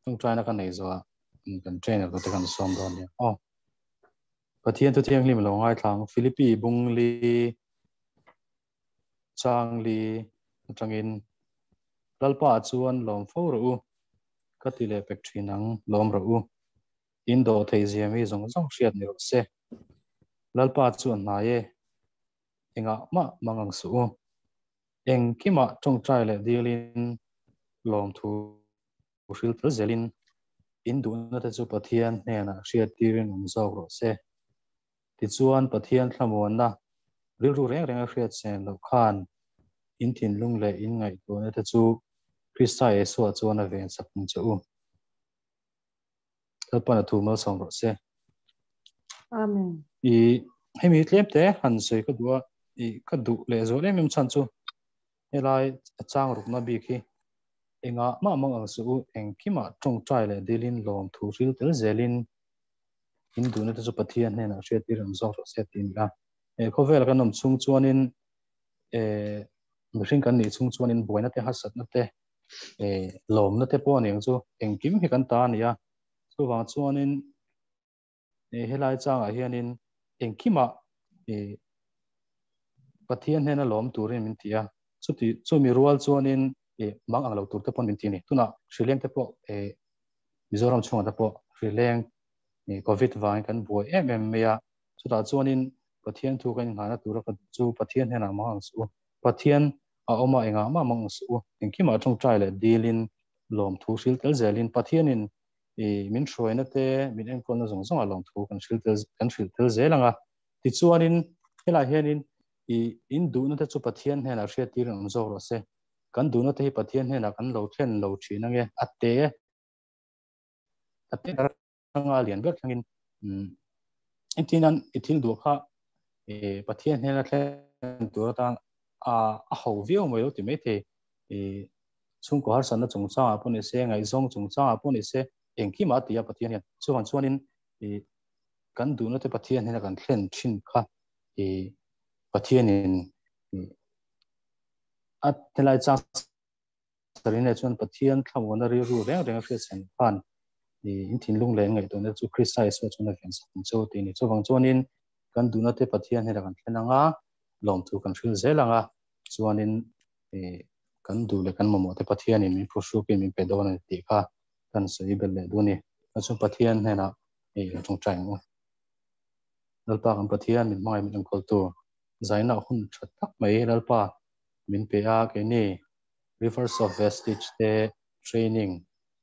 Tawngtaina ka nei zawh ah kan trainer te kan sawm dawn nia aw. Pathian thu thianghlim lo ngaithla ang Philippi bung li chang li atangin Lalpa ah chuan lawm fo rawh u ka ti leh pek thin ang lawm rawh u in dawh thei zia mi zawng zawng hriat ni rawh se Lalpa chuan hnai e engah mah mang ang suh u. Engkimah tawngtai leh dilin lawmthu hril tel zelin in duhna te chu Pathian hnenah hriattirin awm zawk rawh se. Tichuan Pathian thlamuanna rilru reng renga hriat sen loh khan in thinlung leh in ngaihtuahna te chu Krista Isua chuan a ven sak ang che u. Lalpan a thu malsawm rawh se. Amen. I hemi tlem te han sawi ka duh a, i ka duh leh zual em em chhan chu helai a chang rukna bik hi engah mah mang ang suh u, engkimah tawngtai leh dilin lawm thu hril tel zelin in duhna te chu Pathian hnenah hriattir ang zawk rawh se tih a ni a. He khawvel kan awm chhung chuanin mihring kan nih chhung chuanin buaina te harsatna te lawmna te pawh a ni ang chu engkim hi kan ta a ni a, chuvang chuanin helai changah hianin engkimah Pathian hnena lawm turin min ti a, chuti chumi rual chuanin mang ang lo tur te pawh min ti a ni. Tunah hrileng te pawh Mizoram chhungah te pawh hrileng Covid vangin kan buai em em mai a, chutah chuanin Pathian thu kan inghahna tura ka duh chu Pathian hnenah mang ang suh u, Pathian a awm a engah mah mang ang suh u, engkimah tawngtai leh dilin lawmthu hril tel zelin Pathianin i min hruaina te min enkawlna zawng zawngah lawmthu kan hril tel kan hrilh tel zel ang a. Tichuanin helaiah hianin i in duhna te chu Pathian hnenah hriattir an awm zawk rawh se. Kan duhna te hi Pathian hnenah kan lo thlen lo thin ange a te a te anga lian ber thlengin entirnan i thil duh kha Pathian hnena thlen tur atan a a ho viau mai lo ti mai thei i chhungkaw harsatna chungchangah pawh ni se ngaihzawng chungchangah pawh ni se engkimah a ti a Pathian hian chuvang chuanin i kan duhna te Pathian hnena kan thlen thin kha i Pathianin a helai chang Sarine chuan Pathian thlamuana rilru reng reng a hriat chhan khan in thinlung leh ngaihtuahna chu Krista Isua chuan a vensak ang che u tih a ni. Chuvang chuanin kan duhna te Pathian hnenah kan thlen ang a, lawmthu kan hril zel ang a, chuanin kan duh leh kan mamawh te Pathianin min phuhrukin min pe dawn a ni tih kha kan sawi belh leh duh a ni. Chuan Pathian hnenah i lo tawngtai ang u. Lalpa kan Pathian min hmangaih min enkawltu zaina hun tha tak mai Lalpa min pe a, keini Rivers of Vestige te training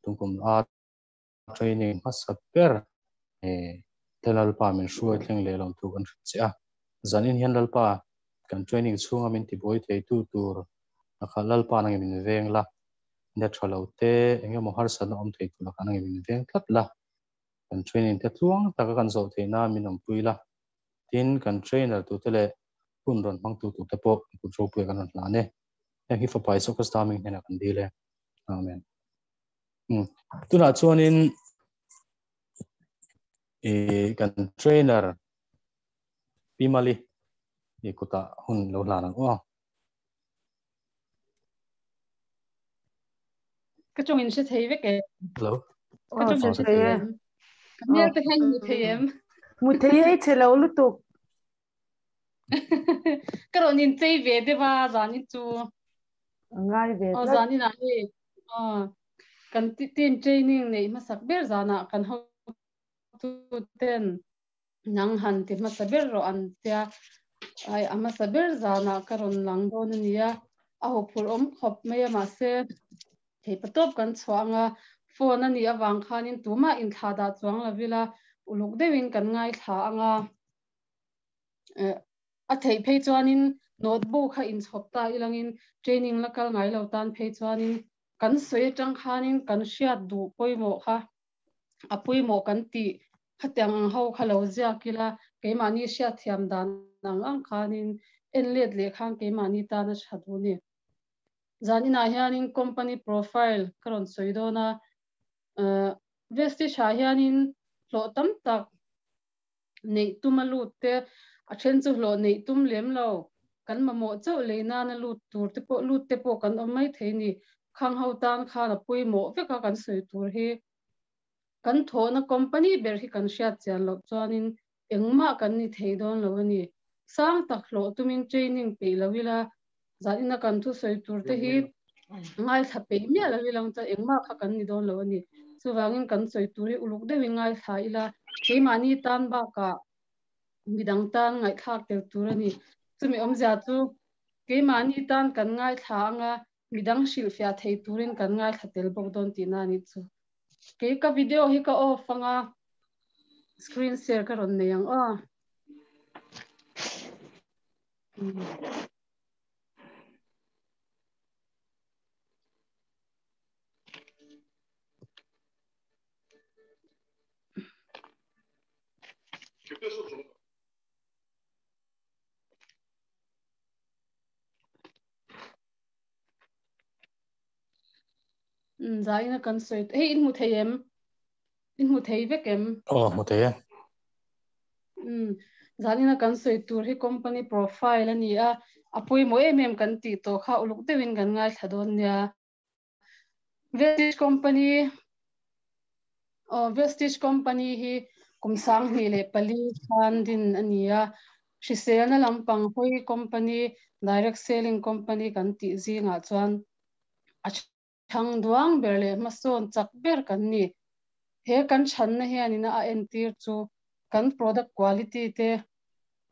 tungkum a training hmasa ber te Lalpa min hruai thleng leh lawm thu kan hrilh che a. Zanin hian Lalpa kan training chhunga min tibuai theitu tur lakah Lalpa nangin min veng la, nia tha lo te engemaw harsatna awm thei tur lakah nangin min veng tlat la, kan training te tluang taka kan zawh theih nan min awmpui la, tin kan trainer tute leh hun rawn hmangtu turte pawh kut ropui kan rawn hlan e. Heng hi fapa Isua Krista hming hnenah kan dil e. Amen. Tunah chuanin i kan trainer Pi Mali i kutah hun lo hlan ang aw. Ka chungin hre thei vek e. Hello. Ka chungin hre thei em. Ka hmel te khan mu thei em. Mu thei ei che lo lutuk. Ka rawn in chei ve deuh a zanin chu. Ngai ve tlat. Zanin ah hei kan team training neih hmasak ber zanah kan hotu ten nang han ti hmasa ber rawh an tia. Ai a hmasa ber zanah ka rawn lang dawn a nia. A huphurh awm khawp mai a mahse theihpatawp kan chhuah anga phone a nih avang khanin tumah inthlah dah chuang lo ila uluk deuhin kan ngaithla anga. A theih phei chuanin notebook kha inchhawp ta ilangin training la kal ngai lo tan phei chuanin kan sawi atang khanin kan hriat duh pawimawh kha a pawimawh kan tih khatiang ang ho kha lo ziak ila keimahni hriatthiam dan ang ang khanin en let leh khan keimahni tan a tha duh a ni. Zaninah hianin company profile ka rawn sawi dawn a, Vestige ah hianin hlawh tam tak neih tum a lut te, a then chu hlawh neih tum lem lo, kan mamawh chauh lei nana lut tur te pawh lut te pawh kan awm mai thei ni. Khang ho tan khan a pawimawh vek a kan sawi tur hi. Kan thawhna company ber hi kan hriat chian loh chuanin engmah kan ni thei dawn lo a ni. Sang tak hlawh tumin training peih lo ila, zanina kan thusawi tur te hi ngaithla peih miah lo ila chuan engmah kha kan ni dawn lo a ni. Chuvangin kan sawi tur hi uluk deuhin ngaithla ila, keimahni tan bakah midang tan ngaihthlak tel tur a ni. Chumi awmzia chu keimahni tan kan ngaithla anga midang hrilhfiah thei turin kan ngaithla tel bawk dawn tihna a nih chu. Kei ka video hi ka off anga screen share ka rawn nei ang aw. Zaina kan sawi hei in hmu thei em in hmu thei vek em aw hmu thei e zanina kan sawi tur hi company profile a ni a a pawimawh em em kan tih tawh kha uluk deuhin kan ngaithla dawn nia Vestige company aw Vestige company hi kum 2004 khan din a ni a hriselna lampang hawi company direct selling company kan tih zingah chuan a thang duang ber leh hmasawn chak ber kan ni he kan channa hianin a entir chu kan product quality te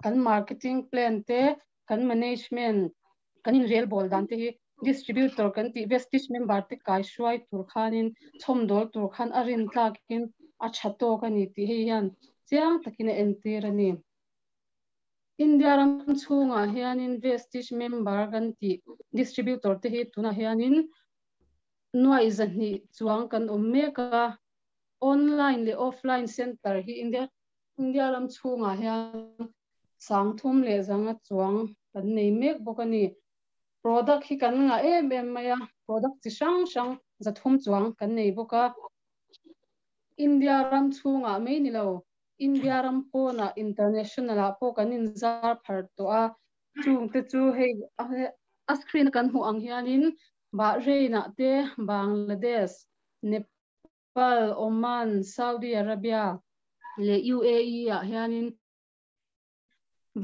kan marketing plan te kan management kan in rel bol dan te hi distributor kan ti Vestige member te kai hruai tur khanin chhom dol tur khan a rin tlakin a thato ka ni ti hei hian chiang takin a entir ani. India ram chhungah hianin Vestige member kan ti distributor te hi tuna hianin nuai zahni chuang kan awm mek a online leh offline center hi India ram chhungah hian sangthum leh zanga chuang kan nei mek bawk ani. Product hi kan nga em em mai a product chi hrang hrang zathum chuang kan nei bawk a India ram chhungah mai ni lo India ram pawna international ah pawh kan inzar phar tawh a chung te chu hei a screen kan hmuh ang hianin Bahrain ah te Bangladesh Nepal Oman Saudi Arabia leh UAE ah hianin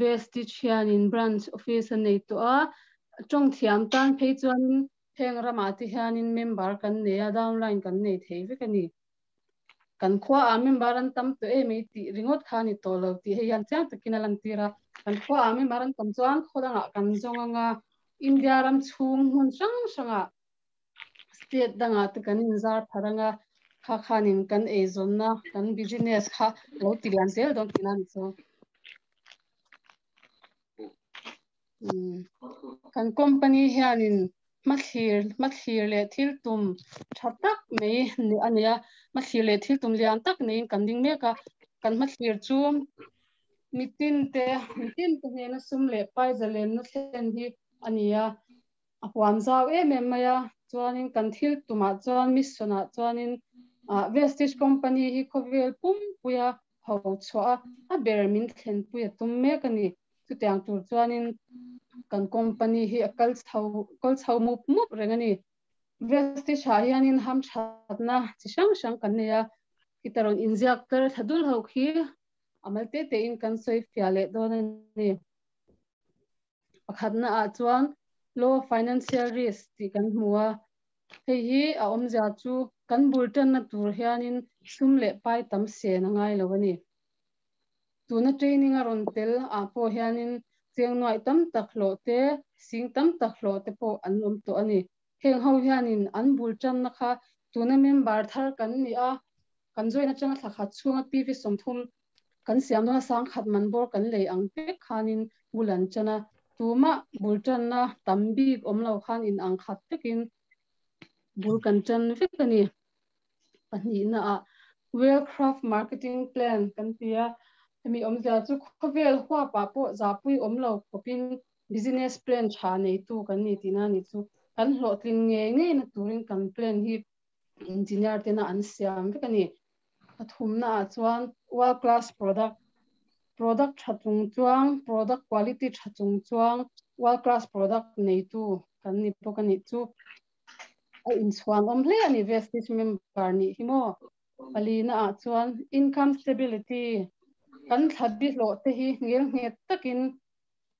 Vestige hianin branch office a nei tawh a tawng thiam tan phei chuanin heng ramah te hianin member kan nei a downline kan nei thei vek ani. Kan khua a member an tam tawh em ei tih ringawt kha ni tawh lo tih hei hian chiang takin a lan tir a kan khua a member an tam chuan khawdangah kan zawng anga India ram chhung hmun hrang hrangah state dangah te kan inzar phar anga kha khanin kan eizawnna kan business kha lo ti lian zel dawn tihna ni chu. Kan company hianin mathlir leh thil tum tha tak mai ni ania mathlir leh thil tum lian tak neiin kan ding mek a kan mathlir chu mitin te hnena sum leh pai zalenna thlen hi ania a huam zau em em mai a chuanin kan thil tumah chuan mission ah chuanin Vestige company hi khawvel pum puia ho chhuah a ber min thlen puia tum mek ani chutiang tur chuanin kan company hi a kal chho mup mup reng ani. Vestige ah hianin ham thatna chi hrang hrang kan nei a kitaron inziak tar thadul ho khi amal te te in kan sawi fia leh dawn ani. Pakhatna ah chuan low financial risk tih kan hmu a hei hi a awmzia chu kan bul tanna tur hianin sum leh pai tam sen a ngai lo ani. Tuna training a rawn tel ah pawh hianin cheng nuai tam tak hlawh te sing tam tak hlawh te pawh an awm tawh ani. Heng ho hianin an bul tanna kha tuna member thar kan ni a kan join atanga thla khat chhunga PV sawmthum kan siam dawn a sang khat man bawr kan lei ang vek khanin bul an chana tuma bul tanna tam bik awm lo khan in ang khat vekin bul kan chan vek ani. Pahnih na a Wellcraft marketing plan kan tia hemi awmzia chu khawvel huapa pawh zapui awm lo khawpin business plan tha nei tu kan ni tina ni chu kan hlawhtling nge nge na turin kan plan hi engineer tena an siam vek ani. Pathumna ah chuan world class product thatung chuang product quality thatung chuang world class product nei tu kan ni pawh ani chu a inchhuan awm hle ani Vestige member ni hi mo. Palina ah chuan income stability kan thlabi hlawh te hi ngel nghet takin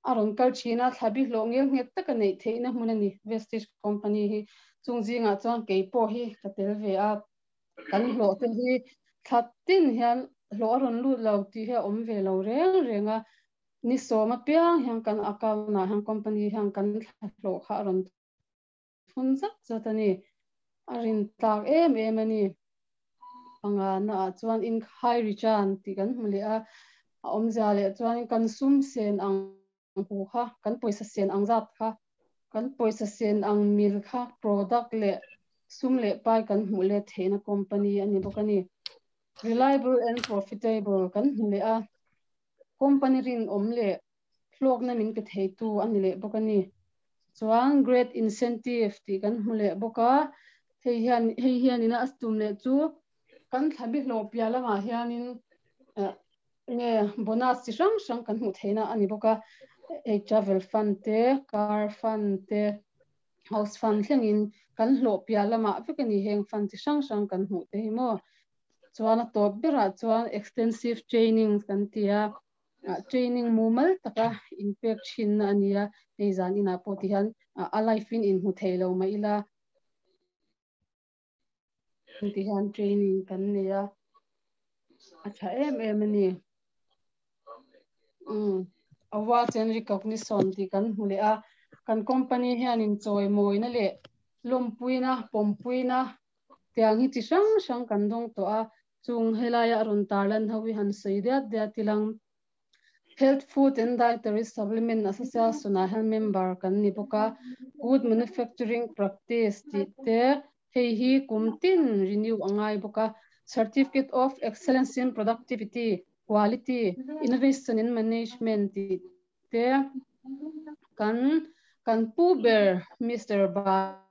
a rawn kal thin a, thlabi hlawh ngel nghet taka neih theihna hmun a ni Vestige company hi. Chung zingah chuan kei pawh hi ka tel ve a, kan hlawh te hi thla tin hian hlawh a rawn lut lo tih hi a awm ve lo reng reng a, ni sawm apiang hian kan account ah hian company hian kan thla hlawh kha a rawn Phun zat zat a ni. A rin tlak em em a ni. Pangana ah chuan in high return tih kan hmu leh a, a awmzia leh chuan kan sum sen ang hu kha, kan pawisa sen ang zat kha, kan pawisa sen ang mil kha product leh sum leh pai kan hmuh let theihna company a ni bawk a ni. Reliable and profitable kan hmu leh a, company rinawm leh hlawkna min pe theitu a ni leh bawk a ni. Chuan great incentive tih kan hmu leh bawk a, hei hian hei hianin a tum leh chu kan thlabi hlawh piah lamah hianin nge bonus chi hrang hrang kan hmuh theihna a ni bawk a, hei travel fund te, car fund te, house fund thlengin kan hlawh piah lamah vek a ni heng fund chi hrang hrang kan hmuh te hi maw. Chuan a tawp berah chuan extensive training kan ti a, training mumal taka inpek thinna a nia, hei zan inah pawh ti hian a life in inhmu thei lo mah ila ti hian training kan nei a, a tha em em a ni. Awards and recognition tih kan hmu leh a, kan company hian in chawimawina leh lawmpuina, pawmpuina tiang hi chi hrang hrang kan dawng tawh a, Chung helaia a rawn tarlan ho hi han sawi diat diat ilang. Health Food and Dietary Supplement Association ah hian member kan ni bawk a, Good Manufacturing Practice tih te hei hi kum tin renew a ngai bawk a, Certificate of Excellence in Productivity, Quality, Innovation in Management tih te kan kan pu ber Mister Ba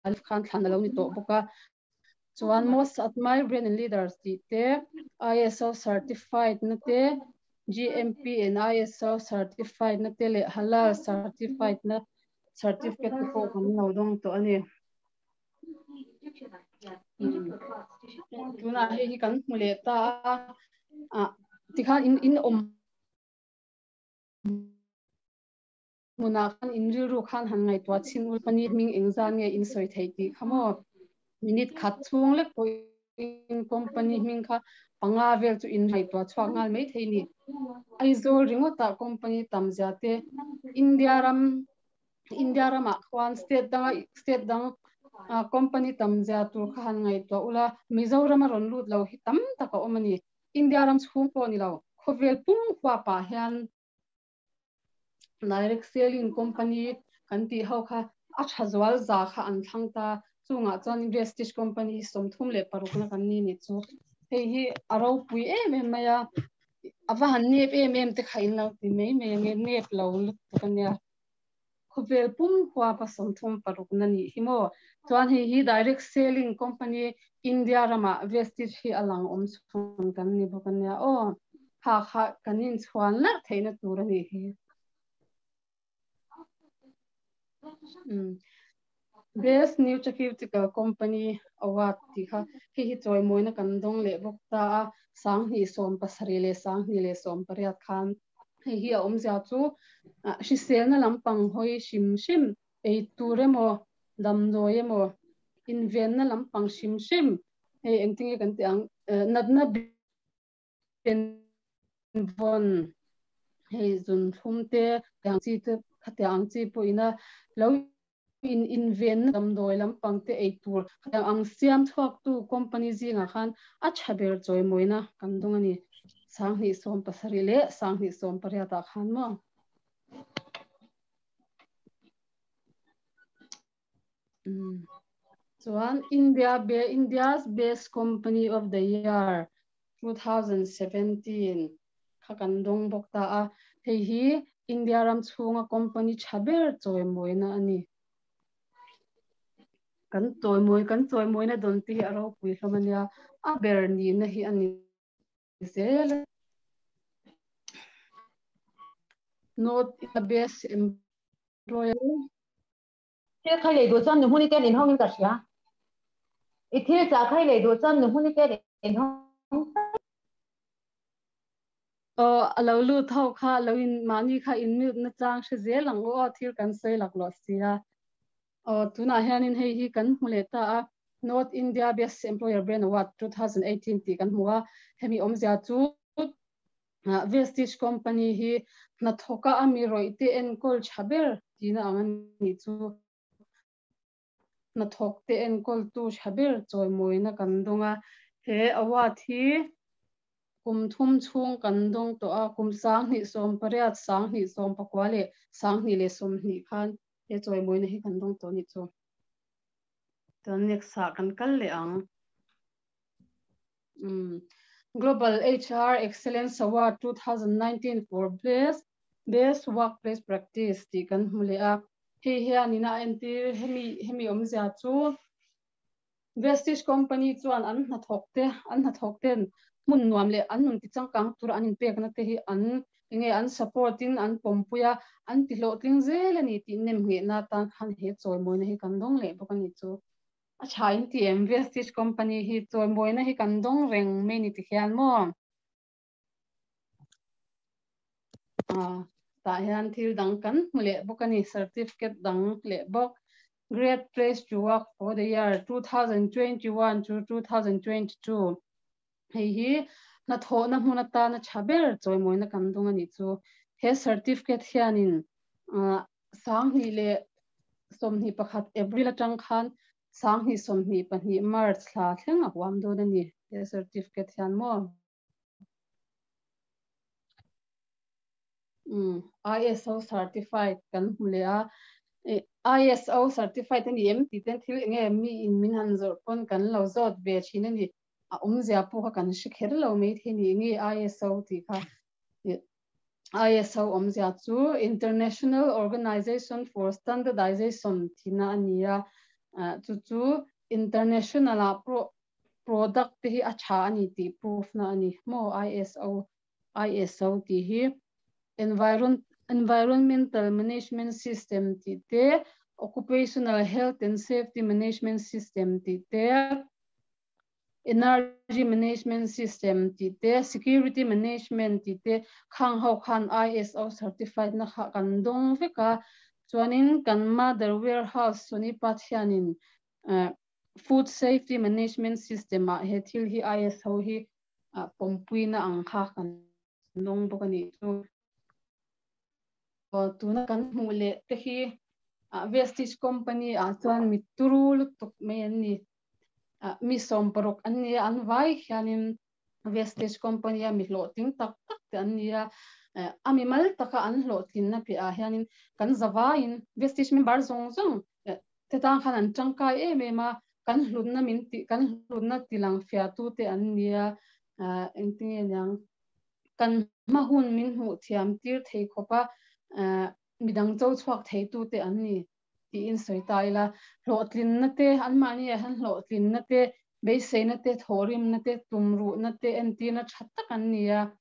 Alif khan thlan a lo ni tawh bawk a. Chuan Most Admired Brand and Leaders tih te, ISO Certified na te, GMP and ISO Certified na te leh Halal Certified na certificate te pawh kan lo dawng tawh a ni. Tunah hei hi kan hmu leh ta a, tikhan in in awm Hmunah khan in rilru khan han ngaihtuah chhin ul pani hming engzan nge in sawi theih tih kha maw? Minute khat chhung lek pawhin company hming kha panga vel chu in ngaihtuah chhuak nghal mai thei ni. Aizawl ringawtah company tam zia te, India ram India ramah khuan state danga state dang company tam zia tur kha han ngaihtuah ula, Mizoram a rawn lut lo hi tam tak a awm a ni. India ram chhung pawh ni lo, khawvel pum huapah hian Direct selling company kan tih ho kha a tha zual za kha an thlang ta, chungah chuan Vestige company hi 36 na kan ni nih chu. Hei hi a ropui em em mai a, a va han nep em em te kha in lo ti mai mai ange, nep lo lutuk ania. Khawvel pum huapa 36 na nih hi maw. Chuan hei hi direct selling company India ramah Vestige hi a lang awm chhun kan ni bawk ania aw. Kha kha kan inchhuan larh theihna tur a nih hi. Best Nutraceutical Company Award tih kha hei hi chawimawina kan dawng leh bawk ta a, 2017 leh 2018 khan hei hi a awmzia chu hriselna lampang hawi hrim hrim ei tur emaw damdawi emaw invenna lampang hrim hrim hei engtinge kan tih ang natna vawn hei zun thlum te tiang chi te khatiang ang chi pawh ina lo in inven damdawi lampang te ei tur khatiang ang siam chhuak tu company zingah khan a tha ber chawimawina kan dawng a ni 2017 leh 2018 ah khan maw. Chuan India be India's Best Company of the Year 2017 kha kan dawng bawk ta a, hei hi India ram chhunga company tha ber chawimawina a ni. Kan chawimawi kan chawimawina dawn te hi a ropui hlawm a nia, a ber nihna hi a ni zel a. North India Best Employer. Thil kha lei duh chuan nu hmun i ten inhawngin ka hria. I thil chah kha i lei duh chuan nu hmun i te in hawng. Aw a lo lut ho kha lo in mahni kha in mute na chang hre zel ang u aw thil kan sawi laklawh sia. Aw tunah hianin hei hi kan hmu leh ta a North India Best Employer Brand Award 2018 tih kan hmu a, hemi awmzia chu Vestige Company hi hnathawka a mi rawih te enkawl tha ber tihna ang a nih chu. Hnathawk te enkawltu tha ber chawimawina kan dawng a, he award hi kum thum chhung kan dawng tawh a, kum 2018, 2019 leh 2020 khan he chawimawina hi kan dawng tawh a nih chu. Chuan next ah kan kal leh ang. Global HR Excellence Award 2019 for Best Best Workplace Practice tih kan hmu leh a. Hei hianin a entir hemi hemi awmzia chu Vestige Company chuan an hnathawk te an hnathawk ten hmun nuam leh an nun ti changkang tur an inpekna te hi an enge an support in an pawmpui a, an ti hlawhtling zel a ni tih nem nghehna atan khan he chawimawina hi kan dawng leh bawk a nih chu. A tha in ti em Vestige Company hi chawimawina hi kan dawng reng mai ni ti hian maw? Tah hian thil dang kan hmu leh bawk a ni, certificate dang leh bawk. Great Place to Work for the Year 2021 to 2022 hei hi hnathawhna hmun atana tha ber chawimawina kan dawng a nih chu. He certificate hianin 2021 April atang khan 2022 March thla thleng a huam dawn a ni he certificate hian maw. ISO certified kan hmu leh a, ISO certified a ni em tih ten thil enge mi in min han zawrh pawn kan lo zawt ve thin a ni. A awmzia pawh kha kan hre kher lo mai thei ni nge ISO tih kha. ISO awmzia chu International Organization for Standardization thina a ni a, chu chu international ah product te hi a tha a ni tih proof na a ni maw ISO ISO tih hi Environmental Management System tih te, Occupational Health and Safety Management System tih te, Energy Management System tih te, Security Management tih te khang ho khan ISO certified na kha kan dawng vek a, chuanin kan mother warehouse Sonipat hianin Food Safety Management System ah he thil hi ISO hi pawmpuina ang kha kan dawng bawk a nih chu. Tuna kan hmuh leh te hi Vestige Company ah chuan mi turu lutuk mai an ni. Mi 60 an ni a, an vai hianin Vestige Company a mi hlawhtling tak tak te an ni a. A mi mal taka an hlawhtlinna piahah hianin kan zavaiin Vestige member zawng zawng te tan khan an tangkai em em a, kan hlutna min tih kan hlutna tilang fiahtu te an ni a, engtinge niang kan hma hun min hmuh thiam tir thei khawp a, midang cho chhuak theitu te an ni tiin sawi ta ila, hlawhtlinna te anmahni ah hian hlawhtlinna te, beiseina te, thawhrimna te, tumruhna te entirna tha tak an ni a.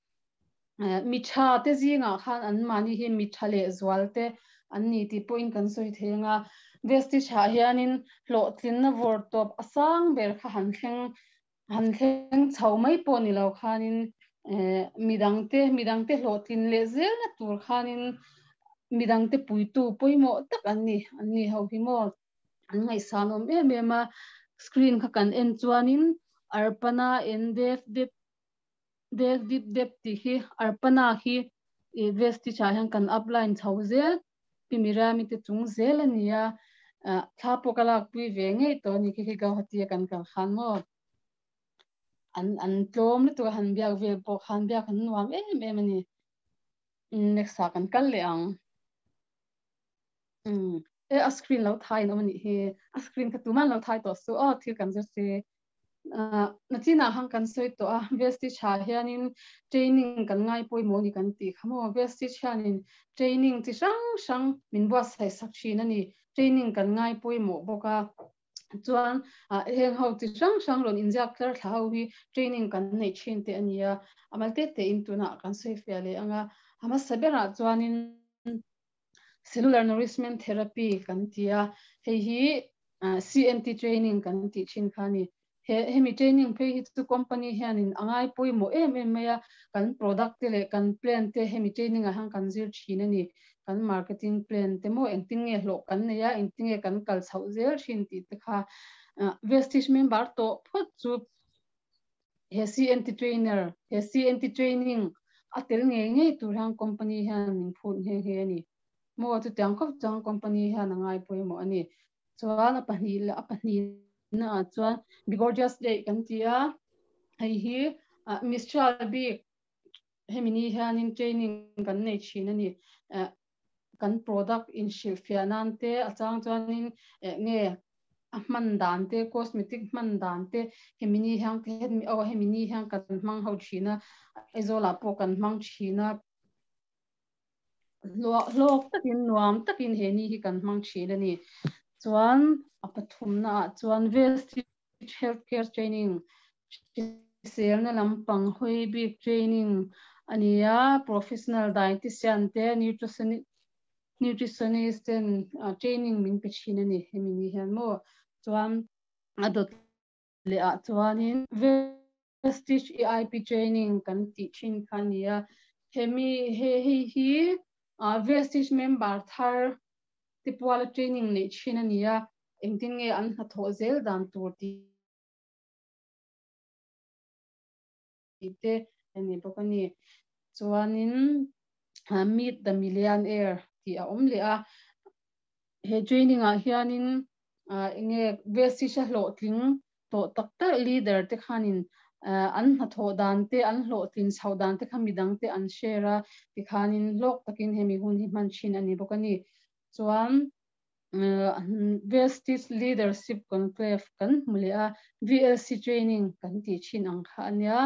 Mi tha te zingah khan anmahni hi mi tha leh zual te an ni tih pawhin kan sawi thei ang a. Vestige ah hianin hlawhtlinna vawr tawp a sang ber kha han thleng han thleng chho mai pawh ni lo khanin midangte midangte hlawhtlin leh zelna tur khanin midangte puitu pawimawh tak an ni an ni ho hi maw an ngaihsan awm em em a. Screen kha kan en chuanin Arpana en def dep def dip dep tih hi Arpana hi Vestige ah hian kan upline chho zel Pi Miriami te chung zel a ni a, thla pawh ka lakpui ve ngei tawh a ni khi khi Gauhati a kan kal khan maw an an tlawm lutuk a han biak vel pawh khan biak an nuam em em a ni. Next ah kan kal leh ang. E a screen lo thai in awm a nih hi, a screen kha tuman lo thai tawh suh aw thil kan zir si. Nachinah khan kan sawi tawh a, Vestige ah hianin training kan ngai pawimawh a ni kan tih kha maw? Vestige hianin training chi hrang hrang min buatsaih sak thin a ni. Training kan ngai pawimawh bawk a, chuan heng ho chi hrang hrang rawn inziak tlar thla ho hi training kan neih thin te a ni a, a mal te tein tunah kan sawi fiah leh ang a. A hmasa berah chuanin Cellular Nourishment Therapy kan ti a, hei hi CNT training kan tih thin kha a ni. He hemi training phei hi chu company hianin a ngai pawimawh em em mai a, kan product te leh kan plan te hemi training ah hian kan zir thin a ni. Kan marketing plan te maw engtin nge hlawh kan nei a, engtin nge kan kal chhoh zel thin tih te kha Vestige member tawh phawt chu he CNT trainer, he CNT training a tel ngei ngei tur hian company hian min phut nghe nghe a ni. Maw chutiang khawp chuan company hian a ngai pawimawh a ni. Chuan a pahnih leh a pahnih na ah chuan Be Gorgeous Day kan ti a, hei hi Mistral bik hemi ni hianin training kan nei thin a ni. Kan product inhrilhfiah nan te a chang chuanin nge a hman dan te, cosmetic hman dan te hemi ni hian aw hemi ni hian kan hmang ho thin a, Aizawl ah pawh kan hmang thin a. Hlawk takin nuam takin he ni hi kan hmang thin a ni. Chuan a pathumna ah chuan Vestige Healthcare Training hriselna lampang hawi bik training a ni a, professional dietitian te nutritionist ten training min pe thin a ni hemi ni hian maw. Chuan a dawt leh ah chuanin Vestige EIP training kan tih thin kha a ni a, hemi he hei hi Vestige member thar te puala training neih thin a ni a, engtin nge an hnathawh zel dan tur tih te a ni bawk a ni. Chuanin Meet the Millionaire tih a awm leh a, he training ah hianin enge Vestige a hlawhtling tawh tak tak leader te khanin an hnathawh dan te an hlawhtlin chhoh dan te kha midang te an share a tikhanin hlawk takin hemi hun hi hman thin a ni bawk a ni. Chuan Vestige Leadership Conclave kan hmu leh a, VLC training kan tih thin ang kha a nia.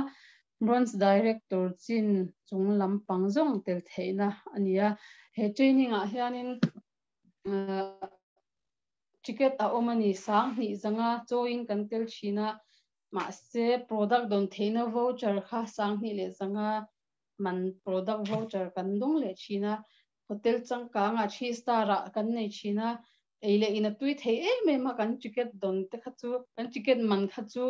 Bronze Director chin chung lampang zawng tel theihna a ni a. He training ah hianin ticket a awm a ni, sang hnih zanga chawiin kan tel thin a, mahse product dawn theihna voucher kha sang hnih leh zanga man product voucher kan dawng leh thin a, hotel changkangah three star ah kan nei thin a, ei leh in a tui thei em em a, kan ticket dawn te kha chu kan ticket man kha chu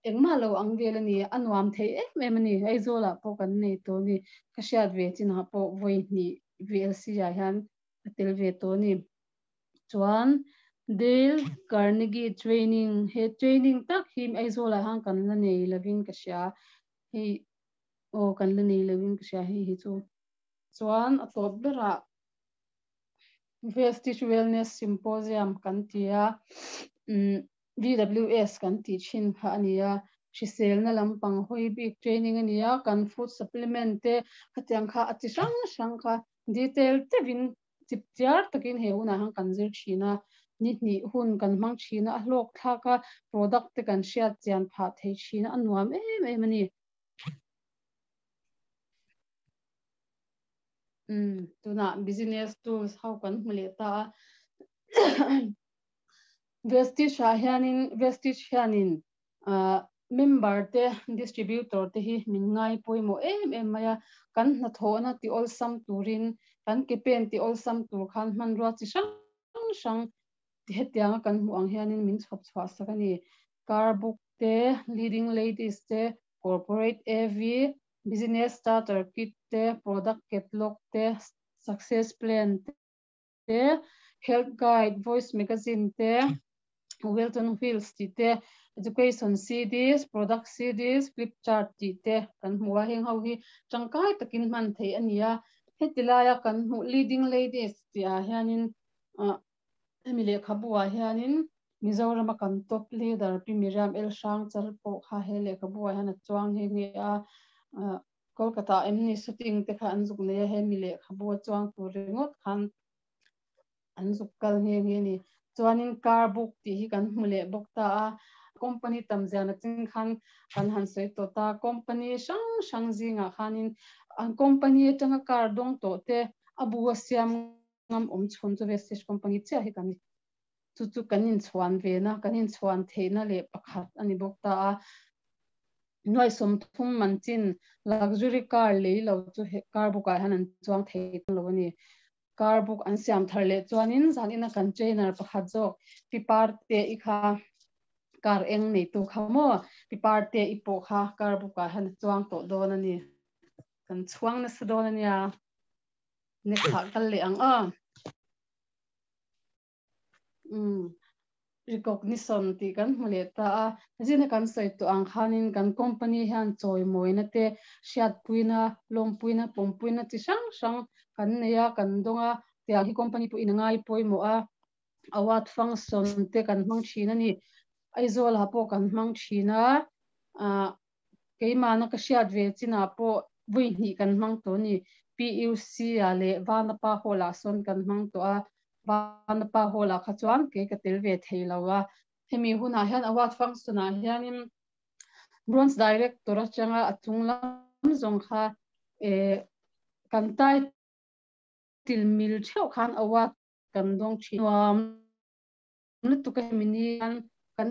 engmah lo ang vel a ni, a nuam thei em em a ni, Aizawl ah pawh kan nei tawh a ni, ka hriat ve chinah pawh vawi hnih VLC ah hian a tel ve tawh a ni. Chuan Dale Carnegie training, he training tak hi Aizawl ah hian kan la nei lovin ka hria, hei aw kan la nei lovin ka hria hei hi chu. Chuan a tawp berah Vestige Wellness Symposium kan ti a, VWS kan tih thin kha a ni a, hriselna lampang hawi bik training a ni a, kan food supplement te khatiang kha a chi hrang hrang kha detail deuhin chip chiar takin he hunah hian kan zir thin a, ni hnih hun kan hmang thin a, a hlawk thlak a, product te kan hriat chian phah thei thin a, a nuam em em a ni. Tunah business tools ho kan hmu leh ta a. Vestige ah hianin Vestige hianin member te distributor te hi min ngai pawimawh em em mai a, kan hnathawhna ti awlsam turin kan ke pen ti awlsam tur khan hmanrua chi hrang hrang hetianga kan hmuh ang hianin min chhawp chhuah sak a ni. Car book te, leading ladies te, corporate AV, business starter kit te, product catalog te, success plan te, health guide, voice magazine te, wealth on wheels tih te, education CDs, product CDs, flip chart tih te kan hmu a, heng ho hi tangkai takin hman theih a ni a. Heti laia kan hmuh leading ladies tih ah hianin hemi lehkhabu ah hianin Mizorama kan top leader Pi Miriam El Hrang chal pawh kha he lehkhabu ah hian a chuang nghe nghe a, Kolkata em ni shooting te kha an zuk nei a, hemi lehkhabu a chuang tur ringawt khan an zuk kal nghe nghe a ni. Chuanin car book tih hi kan hmu leh bawk ta a, company tam ziahna ching khan kan han sawi tawh ta, company hrang hrang zingah khanin an company atanga car dawng tawh te a bu a siam ngam awm chhun chu Vestige company chiah hi kan ni. Chu chu kan inchhuan vena, kan inchhuan theihna leh pakhat a ni bawk ta a. Nuai sawmthum man chin luxury car lei lo chu he car book ah hian an chuang thei lo a ni. Car book an siam thar leh chuanin zanina kan trainer pakhat zawk Pi Parte i kha Car eng nei tu kha maw pi Parte i pawh kha car book ah hian a chuang tawh dawn a ni. Kan chhuang nasa dawn a nia. Next ah kal leh ang aw. Umm recognition tih kan hmu leh ta a. Zina kan sawi tawh ang khanin kan company hian chawimawina te, hriatpuina, lawmpuina, pawmpuina chi hrang hrang kan nei a, kan dawng a. Tiang hi company pawhin a ngai pawimawh a. Award function te kan hmang thin a ni. Aizawl ah pawh kan hmang thin a, ah keimahna ka hriat ve chinah pawh vawi hnih kan hmang tawh a ni. PUC ah leh Vanapa Hall ah sawn kan hmang tawh a, Vanapa Hall ah kha chuan kei ka tel ve thei lo a. Hemi hunah hian award function ah hianin Bronze Director atanga a chung lam zawng kha eh kan title mil theuh khan award kan dawng thin. Nuam lutuk a hemi ni hian kan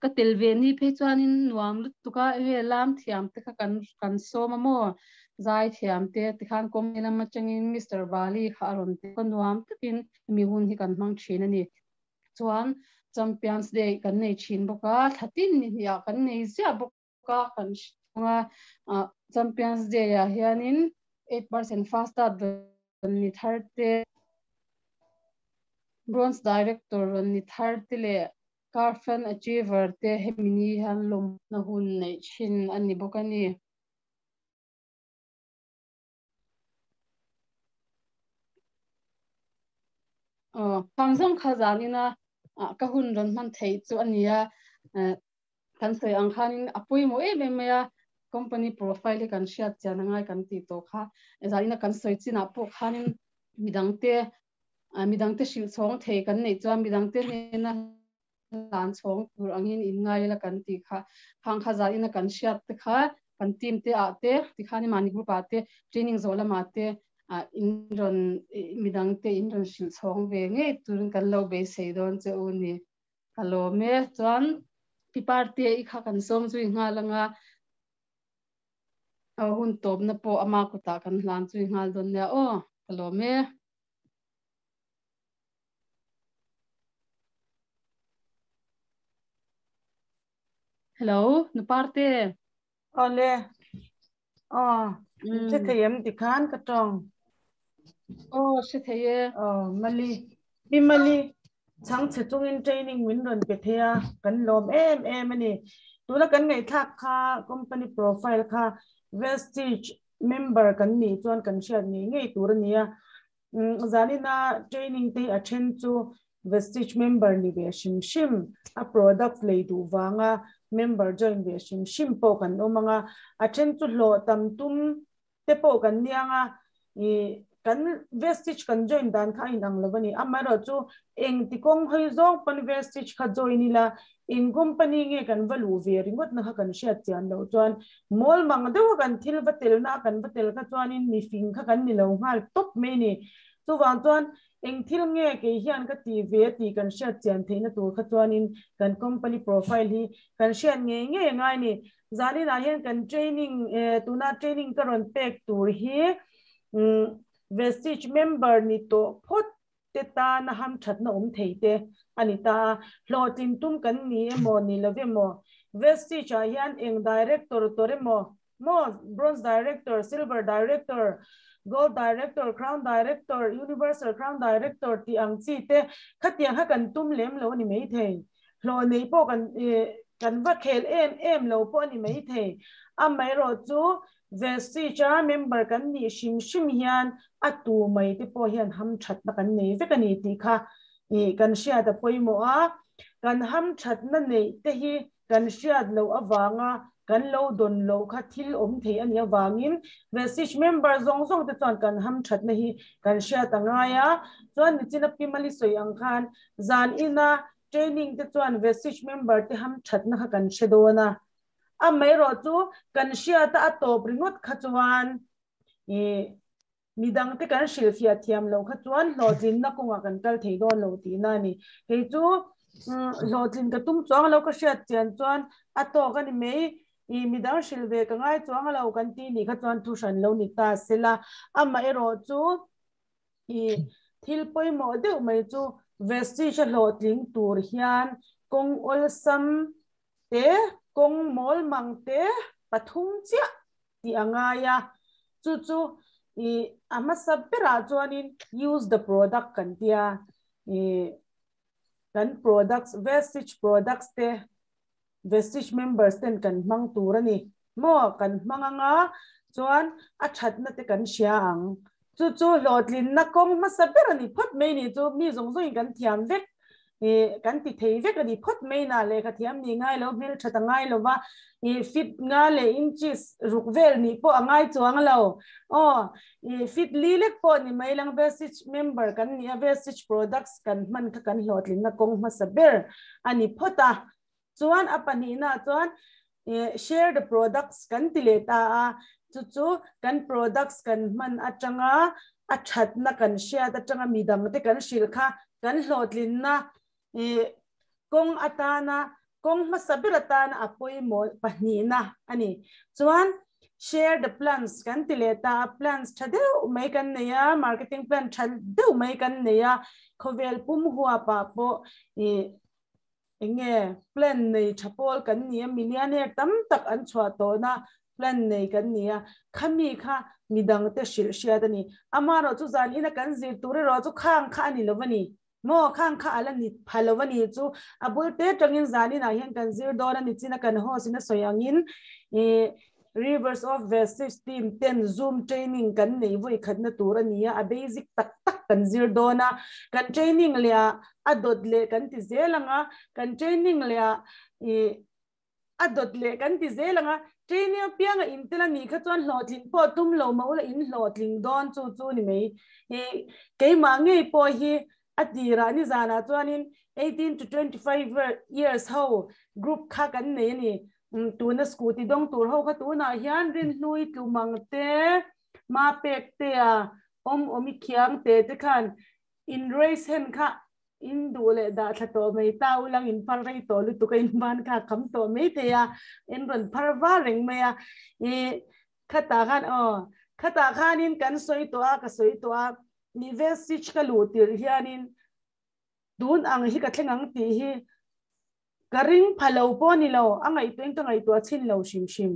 ka tel ve ni phei chuanin nuam lutuk a enge lam thiam te kha kan kan sawm a maw zai thiam te tikhan kawng lam atangin Mister Bali kha a rawn tel a nuam takin hemi hun hi kan hmang thin a ni. Chuan Champions Day kan nei thin bawk a, thla tin ni hnih ah kan nei ziah bawk a kan hria a Champions Day ah hianin 8% fast start rawn ni thar te, Bronze Director rawn ni thar te leh Car Fan Achiever te hemi ni hian lawmna hun neih thin a ni bawk a ni. Aw, khang zawng kha zanina ka hun rawn hman theih chu a ni a. Kan sawi ang khanin a pawimawh em em mai a, company profile hi kan hriat chian a ngai kan tih tawh kha. Zanina kan sawi chinah pawh khanin midangte midangte hrilh chhawng thei kan neih chuan midangte hnena hlan chhawng tur angin in ngai ila kan tih kha. Khang kha zanina kan hriat te kha kan team te ah te tikhan mahni group ah te training zawh lamah te in rawn midangte in rawn hrilh chhawng ve ngei turin kan lo beisei dawn che u ni. Ka lawm e. Chuan pi Parte i kha kan sawm zui nghal anga a hun tawpna pawh ama kutah kan hlan zui nghal dawn nia aw. Ka lawm e. Hello, nu Parte. Awle. Aw, hre thei em tikhan ka tawng. Aw, hre thei e. Aw, Mali. Pi Mali, chhangchhe chungin training min rawn pe thei a, kan lawm em em a ni. Tuna kan ngaihthlak kha company profile kha Vestige member kan nih chuan kan hriat ngei ngei tur a ni a. Zanina training te hi a then chu Vestige member ni ve hrim hrim, a product lei duh vanga member join ve hrim hrim pawh kan awm ang a, a then chu hlawh tam tum te pawh kan niang a, ih kan Vestige kan join dan kha a inang lo a ni. Amaherawh chu engti kawng hawi zawng pawn Vestige kha join ila, eng company nge kan va luh ve ringawt na kha kan hriat chian loh chuan mawl mang deuha kan thil va telna a kan va tel kha chuanin mifing kha kan ni lo nghal tawp mai a ni. Chuvang chuan Eng thil nge kei hian ka ti ve tih kan hriat chian theihna tur kha chuanin kan company profile hi kan hriat ngei ngei a ngai ni. Zaninah hian kan training tuna training ka rawn pek tur hi Vestige member ni tawh phawt te tana hamthatna awm thei te a ni ta a. Hlawhtlin tum kan ni emaw ni lo emaw Vestige ah hian eng director tawr emaw Maw Bronze Director, Silver Director, Gold Director, Crown Director, Universal Crown Director tih ang chi te khatiang kha kan tum lem lo a ni maithei. Hlawh nei pawh kan kan va khel em em lo pawh a ni maithei. Amaherawh chu Vestige-a member kan nih hrim hrim hian a tu mai te pawh hian hamthatna kan nei vek a ni tih kha kan hriat a pawimawh a. Kan hamthatna neih te hi kan hriat loh avanga kan lo dawn loh kha thil awm thei a nih avangin Vestige member zawng zawng te chuan kan hamthatna hi kan hriat a ngai a. Chuan nichina Pi Mali sawi ang khan zan ina training te chuan Vestige member te hamthatna kha kan hre dawn a. Amaherawh chu kan hriata a tawp ringawt kha chuan ih Midangte kan hrilhfiah thiam loh kha chuan hlawhtlinna kawngah kan kal thei dawn lo tihna a ni. Kei chu hlawhtlin ka tum chuang lo ka hriat chian chuan a tawk a ni mai. I midang hrilh ve ka ngai chuang lo kan tih nih kha chuan thu hran lo ni ta sela. Amaherawh chu i thil pawimawh deuh mai chu Vestige a hlawhtling tur hian kawng awlsam. te kawng mawl mang te pathum chiah tih a ngai a, chu chu i a hmasa berah chuanin use the product kan tia i kan products Vestige products te Vestige members ten kan hmang tur a ni maw kan hmang anga chuan a thatna te kan hria ang chu chu hlawhtlinna kawng hmasa ber a ni phawt mai ni chu mi zawng zawngin kan thiam vek i kan ti thei vek a ni phawt mai na lehkha thiam ni ngai lo hmel that a ngai lo va i fit nga leh inches ruk vel nih pawh a ngai chuang lo aw i fit li lek pawh ni mai lang Vestige member kan ni a Vestige products kan hman kha kan hlawhtlinna kawng hmasa ber a ni phawt a chuan a pahnihna chuan share the products kan ti leh ta a chu chu kan products kan hman atanga a thatna kan hriat atanga midang te kan hrilh kha kan hlawhtlinna kawng atana kawng hmasa ber atana a pawimawh pahnihna a ni chuan share the plans kan ti leh ta a plans tha deuh mai kan nei a marketing plan tha deuh mai kan nei a khawvel pum huapa pawh i enge plan nei tha pawl kan ni a millionaire tam tak an chhuah tawh na plan nei kan ni a khami kha midang te hrilh hriat ani ama ro chu zan ina kan zir tur ro chu khang kha ani lovani mo khang kha ala ni phalovani chu abul te tangin zanina hian kan zir dawn ani china kan host ina soyangin e Rivers of Vestige team ten Zoom training kan nei voi khatna tur ania a basic tak tak kan zir dawna kan training le a dot le kan ti zelanga kan training le i a dot le kan ti zelanga training pianga in tela ni kha chuan hlawhtling pawh tum lo ma ula in hlawhtling dawn chu chu ni mai i keima ngei pawh hi a tira ni zana chuanin 18 to 25 years ho group kha kan nei ani tuna scooty dong tur ho kha tuna hian rin hlui tlumang te ma pek te a om omi khiang te te khan in race hen kha in du le da thla to mai ta ulang in phar rei to lu tu ka in ban kha kham to mai te ya in ron phar wa reng mai a e khata khan o khata khan in kan soi to a ka soi to a ni vestige ka lu tir hianin tun ang hi ka thleng ang ti hi ka ring phalo pawh ni lo a ngaihtuah in ka ngaihtuah chin lo hrim hrim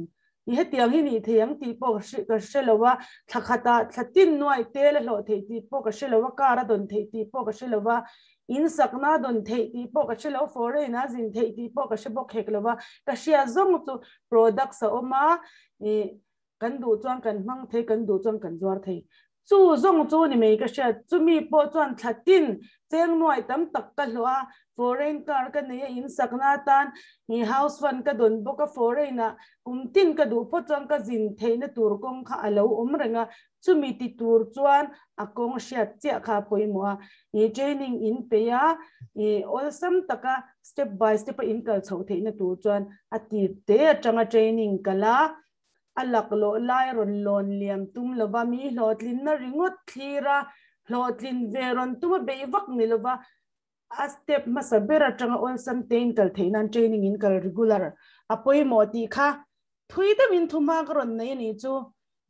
i hetiang hi ni thei ang tih pawh ka hre lo a thla khata thla tin nuai te la hlawh theih tih pawh ka hre lo a car a dawn theih tih pawh ka hre lo a in sakna dawn theih tih pawh ka hre lo foreign a zin theih tih pawh ka hre bawk hek lo a ka hria zawng chu products a awm a i kan duh chuan kan hmang thei kan duh chuan kan zuar thei chu zawng chu ni mai ka hriat chumi pawh chuan thla tin cheng nuai tam tak ka hlawh a foreign car ka nei a in sakna tan i house fund ka dawn bawk a foreign a kum tin ka duh phawt chuan ka zin theihna tur kawng kha a lo awm reng a chumi ti tur chuan a kawng hriat chiah kha pawimawh a i training in pe a i awlsam taka step by step a in kal chhoh theihna tur chuan a tir te atanga training kala a lak lo lai ron lawn liam tum lova mi hlawhtlin na ringawt thlira hlawhtlin ve ron tuma bei vak ni lova a step hmasa ber atanga awlsam te in kal theih nan training in kal regular a pawimawh tih kha thui deuhin thuma ka rawn nei ani chu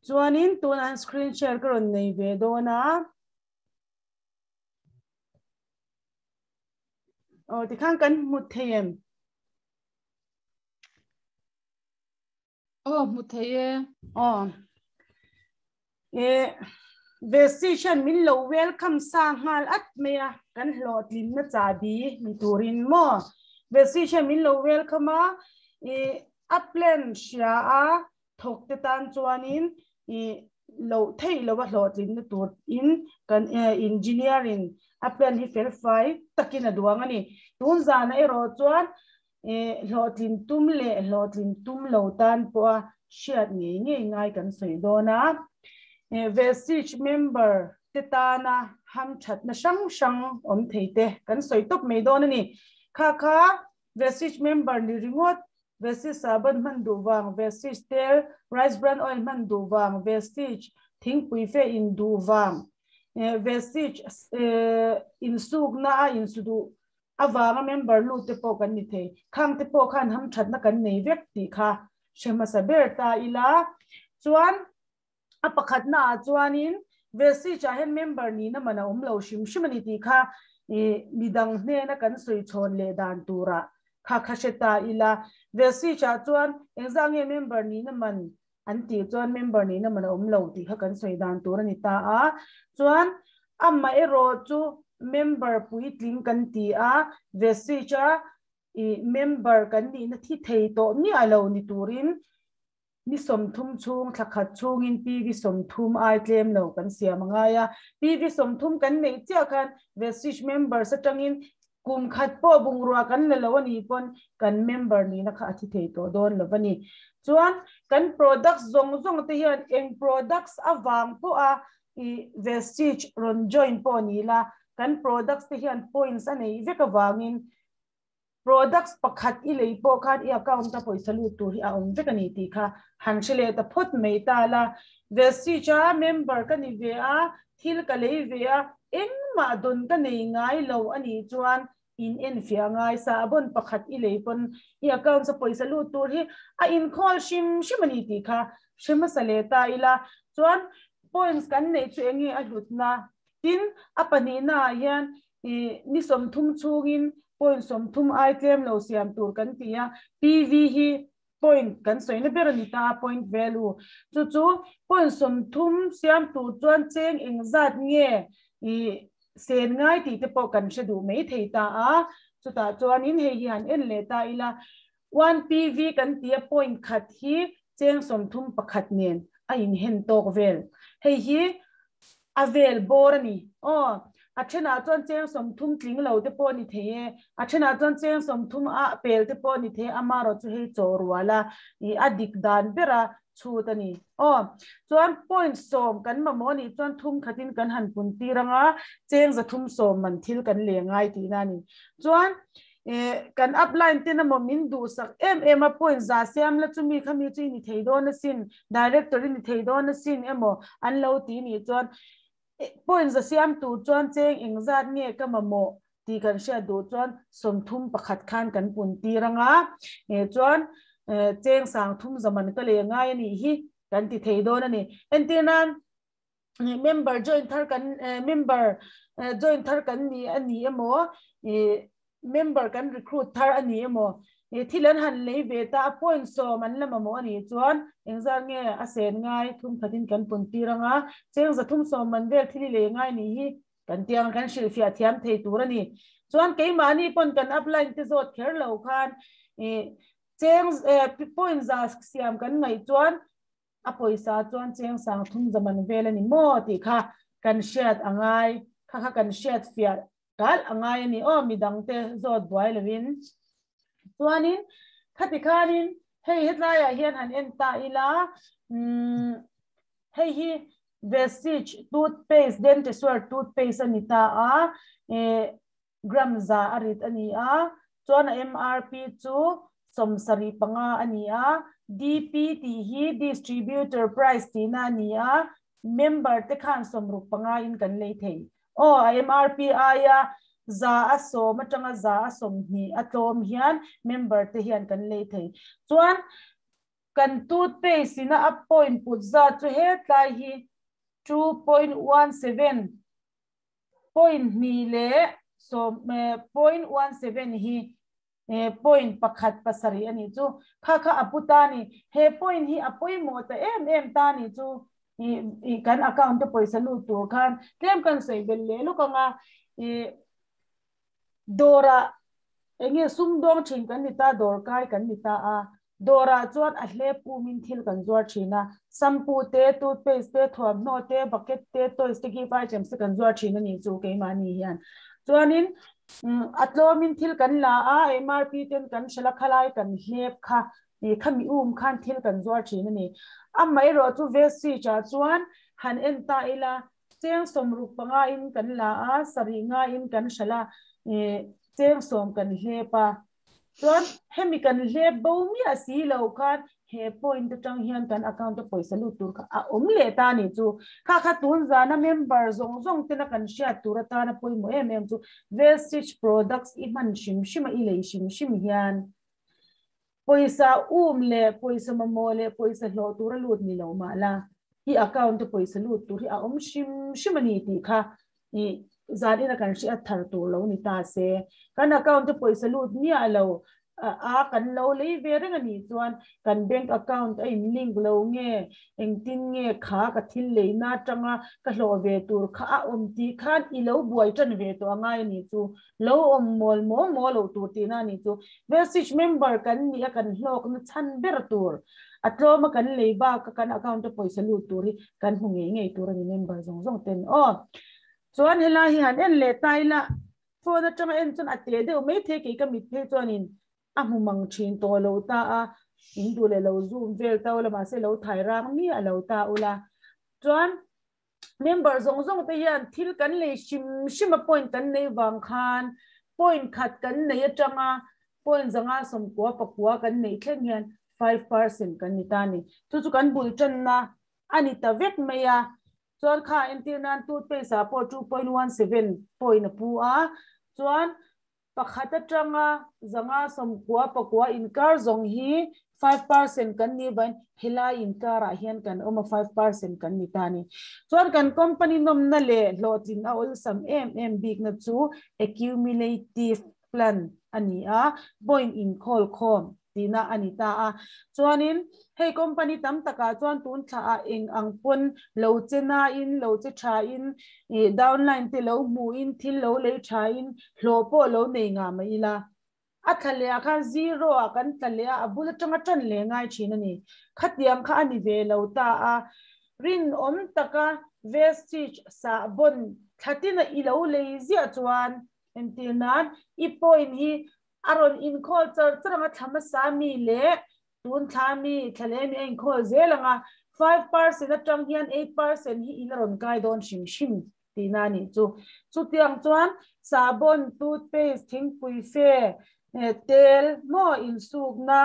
chuanin tun an screen share ka rawn nei ve dawn a aw tikhan kan hmu thei em Oh, hmu thei e. Aw. E Vestige min lo welcome sa nghal at mai a kan hlawhtlin na chabi ni turin maw Vestige min lo welcome a i a plan hria a thawk te tan chuanin i lo thei lo a hlawhtlin na tur in kan engineering a plan hi fel fai takin a duang ani tun zana erawh chuan e hlawhtlin tum leh hlawhtlin tum lo tan pawh a hriat ngei ngei ngai kan sawi dawn a e Vestige member te tana ham thatna hrang hrang awm thei te kan sawi tawp mai dawn ani kha kha Vestige member ni ringawt Vestige sabon hman duh wang Vestige tel rice bran oil hman duh wang Vestige thingpui fe in duh wang Vestige in suk na a in su duh awanga member lu te pawh kan ni thei khang te pawh khan ham thatna kan nei vek tih kha hrema sa ber ta ila chuan a pakhat na ah chuanin Vestige ah hian member ni na mana awm lo hrim hrim ani tih kha i midang hnena kan sawi chhawn leh dan tura Kha kha hre ta ila. Vestige ah chuan engzah nge member nihna man an tih chuan member nihna man a awm lo tih kha kan sawi dan tur a ni ta a. Chuan amaherawh chu member puitling kan ti a, Vestige a i member kan nihna thi thei tawh miah lo ni turin Ni 30 chhung, thla khat chhungin PV 30 ai tlem lo kan siam a ngai a. PV 30 kan neih chiah khan Vestige members atangin kum khat pawh bungrua kan la lo a nih pawn kan member nihna kha a thi thei tawh dawn lo a ni. Chuan kan products zawng zawng te hian eng products avang pawha i Vestige rawn join pawh ni la, kan products te hian points a neih vek avangin Products pakhat i lei pawh khan i account a pawisa lut tur hi a awm vek a ni tih kha han hre leh ta phawt mai ta la. Vestige a member ka ni ve a, thil ka lei ve a, engmah dawn ka nei ngai lo a nih chuan in enfiah ngai sa a bon pakhat i lei pawn i account a pawisa lut tur hi a inkhawl hrim hrim a ni tih kha hre hmasa leh ta ila. Chuan points kan neih chu enge a hlutna? Tin, a pahnihna ah hian i ni 30 chhungin point 30 ai tlem lo siam tur kan ti a, PV hi point kan sawina ber a ni ta a, point value. Chu chu point 30 siam tur chuan cheng engzat nge i sen ngai tih te pawh kan hre duh mai thei ta a, chutah chuanin hei hi han en leh ta ila, one PV kan ti a, point khat hi cheng 31 nen a inhen tawk vel. Hei hi a vel bawr a ni. Aw, a thenah chuan cheng 30 tling lo te pawh a ni thei e, a thenah chuan cheng 30 a pel te pawh a ni thei e, amarawh chu hei chaw rual a, ih a dik dan bera chhut a ni. Aw, chuan point 10 kan mamawh a nih chuan thum khatin kan han pun tir ang a, cheng 310 man thil kan leh ngai tihna a ni. Chuan kan upline ten emaw min duhsak em em a point za siam la chumi kha mi chu i ni thei dawn asin, director i ni thei dawn asin emaw an lo ti nih chuan point za siam tur chuan cheng engzat nge ka mamawh tih kan hriat duh chuan 31 khan kan pun tir anga chuan cheng 30 zaman ka leh ngai a nih hi kan ti thei dawn a ni. Entir nan member join thar kan member join thar kan ni a ni emaw member kan recruit thar a ni emaw thil an han lei ve ta a point 10 an la mamawh a nih chuan engzat nge a sen ngai thum khatin kan pun tir anga cheng 310 man vel thil i lei ngai nih hi kan tiang kan hrilhfiah thiam thei tur a ni. Chuan keimahni pawn kan upline te zawt kher lo khan cheng point za siam kan ngaih chuan a pawisa chuan cheng 30 zaman vel a ni maw tih kha kan hriat a ngai, kha kha kan hriat fiah kalh a ngai a ni aw midangte zawt buai lovin. Chuanin khati khanin hei hetlaiah hian han en ta ila umm hei hi Vestige toothpaste Dentisuar toothpaste a ni ta a eh gram za a rit a ni a, chuan a MRP chu 75 a ni a, DP tih hi Distributor Price tihna a ni a, member te khan 65 in kan lei thei. Aw, a MRP aia 110 atanga 120 a tlawm hian member te hian kan lei thei. Chuan kan toothpaste ina a point put zat chu hetlai hi 2.17 point hnih leh sawm 0.17 hi point pakhat pasarih a nih chu. Kha kha a pu ta a ni. He point hi a pawimawh ta em em ta a nih chu. I kan account te pawisa lut tur khan tlem kan sawi belh leh lawk ang a. I dawrah eng nge sumdawng thin kan ni ta, dawr kai kan ni ta a. Dawrah chuan a hlep umin thil kan zuar thin a, shampoo te, toothpaste te, thuamhnaw te, bucket te, toys te, gift items te kan zuar thin a nih chu keimahni hian. Chuanin a tlawmin thil kan la a, MRP ten kan hrelh a, khalai kan hlep kha, khami um khan thil kan zuar thin a ni. Amaherawh chu Vestige ah chuan han en ta ila, cheng 65 in kan la a, 7 nga in kan hrelh a, cheng 10 kan hlep a. Chuan hemi kan hlep bo miah si lo khan he point atang hian kan account a pawisa lut tur kha a awm leh ta a nih chu. Kha kha tun zana member zawng zawng tena kan hriat tur atana pawimawh em em chu Vestige products i hman hrim hrim a i lei hrim hrim hian pawisa um leh pawisa mamawh leh pawisa hlawh tur a lut ni lo mah la i account a pawisa lut tur hi a awm hrim hrim a ni tih kha i zan ina kan hriat thar tur lo ni ta se. Kan account a pawisa lut miah lo. a kan lo lei ve reng a nih chuan kan bank account a in link lo nge engtin nge kha ka thil leina atanga ka hlawh ve tur kha a awm tih khan i lo buai tan ve tawh a ngai a nih chu. Lo awm mawl maw maw loh tur tihna a nih chu. Vestige member kan nih a kan hlawkna chhan ber tur a tlawma kan lei baka kan account a pawisa lut tur hi kan hmu ngei ngei tur a ni member zawng zawng ten aw. Chuan helai hi han en leh ta ila phone atanga en chuan a te deuh mai thei kei ka mit phei chuanin a hmu mang thin tawh lo ta a, in duh leh lo zoom vel ta ula mahse lo thai rang miah lo ta ula. Chuan member zawng zawng te hian thil kan lei hrim hrim a point kan nei vang khan point khat kan nei atanga point 590 kan neih thleng hian 5% kan ni ta a ni. Chu chu kan bul tanna a ni ta vek mai a. Chuan kha entir nan toothpaste ah pawh 2.17 point a pu a, chuan pakhat atanga 599 inkar zawng hi 5% kan nih vain helai inkar ah hian kan awm a 5% kan ni ta a ni. Chuan kan company nawmna leh hlawhtlin a awlsam em em bikna chu accumulative plan a ni a, point inkhawl khawm tihna a ni ta a. Chuanin hei company tam takah chuan tun thlaah eng ang pawn lo che nain, lo che thain, ih downline te lo hmuhin, thil lo lei thain, hlawh pawh lo nei ngah mai ila. A thla leh ah khan zero ah kan tla leh a, a bul atanga tan leh ngai thin a ni. Khatiang kha a ni ve lo ta a. Rinawm taka Vestige sahbawn thlatina i lo lei ziah chuan entir nan i point hi a rawn inkhawl char char anga thla hmasa mi leh tun thla mi thla leh mi a inkhawl zel anga 5% atang hian 8% hi ila rawn kai dawn hrim hrim tihna a nih chu. Chutiang chuan sahbawn, toothpaste, thingpui fe, tel maw insukna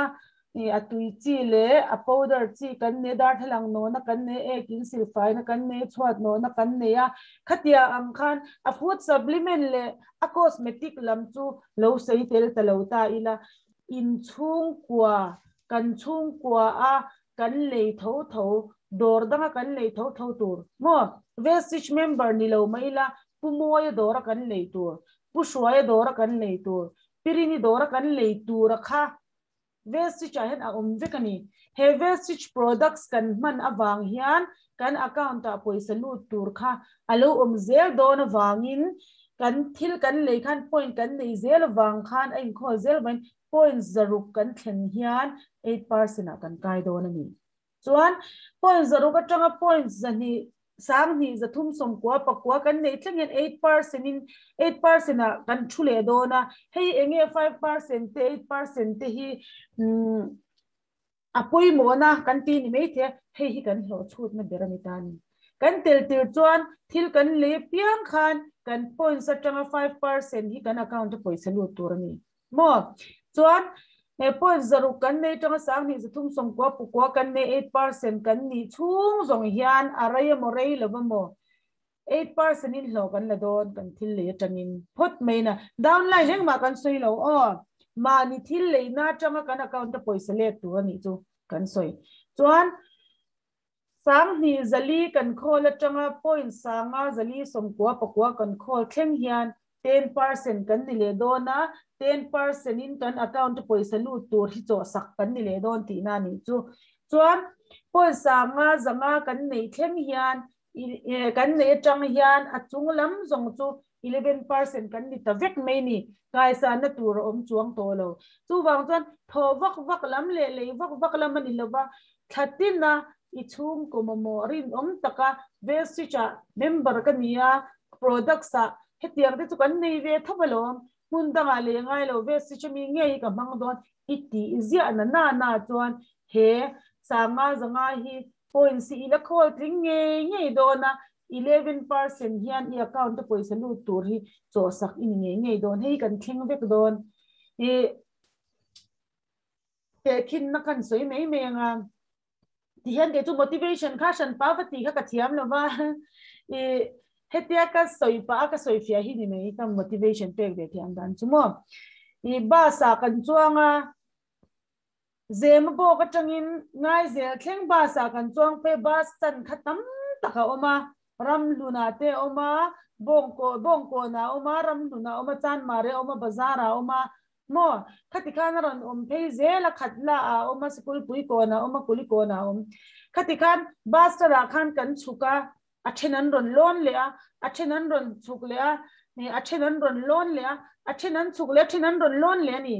a tui chi leh a powder chi kan nei, darthlalang nawhna kan nei, ek in silfaina kan nei, chhuat nawhna kan nei a, khatia ang khan a food supplement leh a cosmetic lam chu lo sawi tel ta lo ta ila, in chhungkua, kan chhungkua a kan lei tho tho, dawr danga kan lei tho tho tur maw? Vestige member ni lo mai ila, Pu Mawia dawra kan lei tur, Pu Hruaia dawra kan lei tur, Pirini dawra kan lei tura kha Vestige ah hian a awm vek a ni. He Vestige products kan hman avang hian kan account ah pawisa lut tur kha a lo awm zel dawn avangin kan thil kan lei khan point kan nei zel avang khan a inkhawl zel avangin point 600 kan thlen hian 8% ah kan kai dawn a ni. Chuan point 600 atanga point 200 2339 kan neih thleng hian 8% in 8% ah kan thu leh dawn a, hei eng nge 5% te 8% te hi a pawimawhna kan ti ni mai thei a, hei hi kan hlawh chhutna ber a ni ta a ni. Kan tel tir chuan thil kan lei piang khan kan points atanga 5% hi kan account a pawisa lut tur a ni. Maw? Chuan he point 600 kan nei tanga 2339 kan nei 8% kan nih chhung zawng hian a rei emaw rei lo emaw 8% in hlawh kan la dawn kan thil lei atangin phawt mai na downline engmah kan sawi lo aw mahni thil leina atanga kan account a pawisa let tur a nih chu kan sawi. Chuan 2400 kan khawl atanga point 599 kan khawl thleng hian 10% kan ni leh dawn a, 10% in kan account a pawisa lut tur hi chawhsak kan ni leh dawn tihna a nih chu. Chuan point 500 kan neih thleng hian kan neih atang hian a chung lam zawng chu 11% kan ni ta vek mai ni, ngaisanna tur a awm chuang tawh lo. Chuvang chuan thaw vak vak lam leh lei vak vak lam a ni lova, thla tina i chhungkaw mamawh rinawm taka Vestige-ah member ka ni a, products-ah hetiang te chu kan nei ve tho alawm, hmun dangah lei ngai lo Vestige ami ngei hi ka hmang dawn i tih ziahna na na chuan he 500 hi point si ila khawl tling ngei ngei dawn a, 11% hian i account a pawisa lut tur hi chawhsak i ni ngei ngei dawn, hei kan thleng vek dawn i tehkhinna kan sawi mai mai anga tihian kei chu motivation kha hran pa va tih kha ka thiam lo va i hetia ka sawi pah a ka sawi fiah hi ni mai ka motivation pek ve thiam dan chu maw i bus ah kan chuang a Zema bawk atangin Ngaizel thleng bus ah kan chuang phei bus stand kha tam tak a awm a, Ramhlunah te a awm a, Bawngkawn ah a awm a, Ramhlunah a awm a, Chanmari a awm a, Bazar ah a awm a. Maw? Khati khan a rawn awm phei zel a, khat la ah a awm a, sikul pui kawn ah a awm a, kuli kawn ah a awm. Khati khan bus tar ah khan kan chhuk a, a then an rawn lawn leh a, a then an rawn chhuk leh a, a then an rawn lawn leh a, a then an chhuk leh a, then an rawn lawn leh a ni.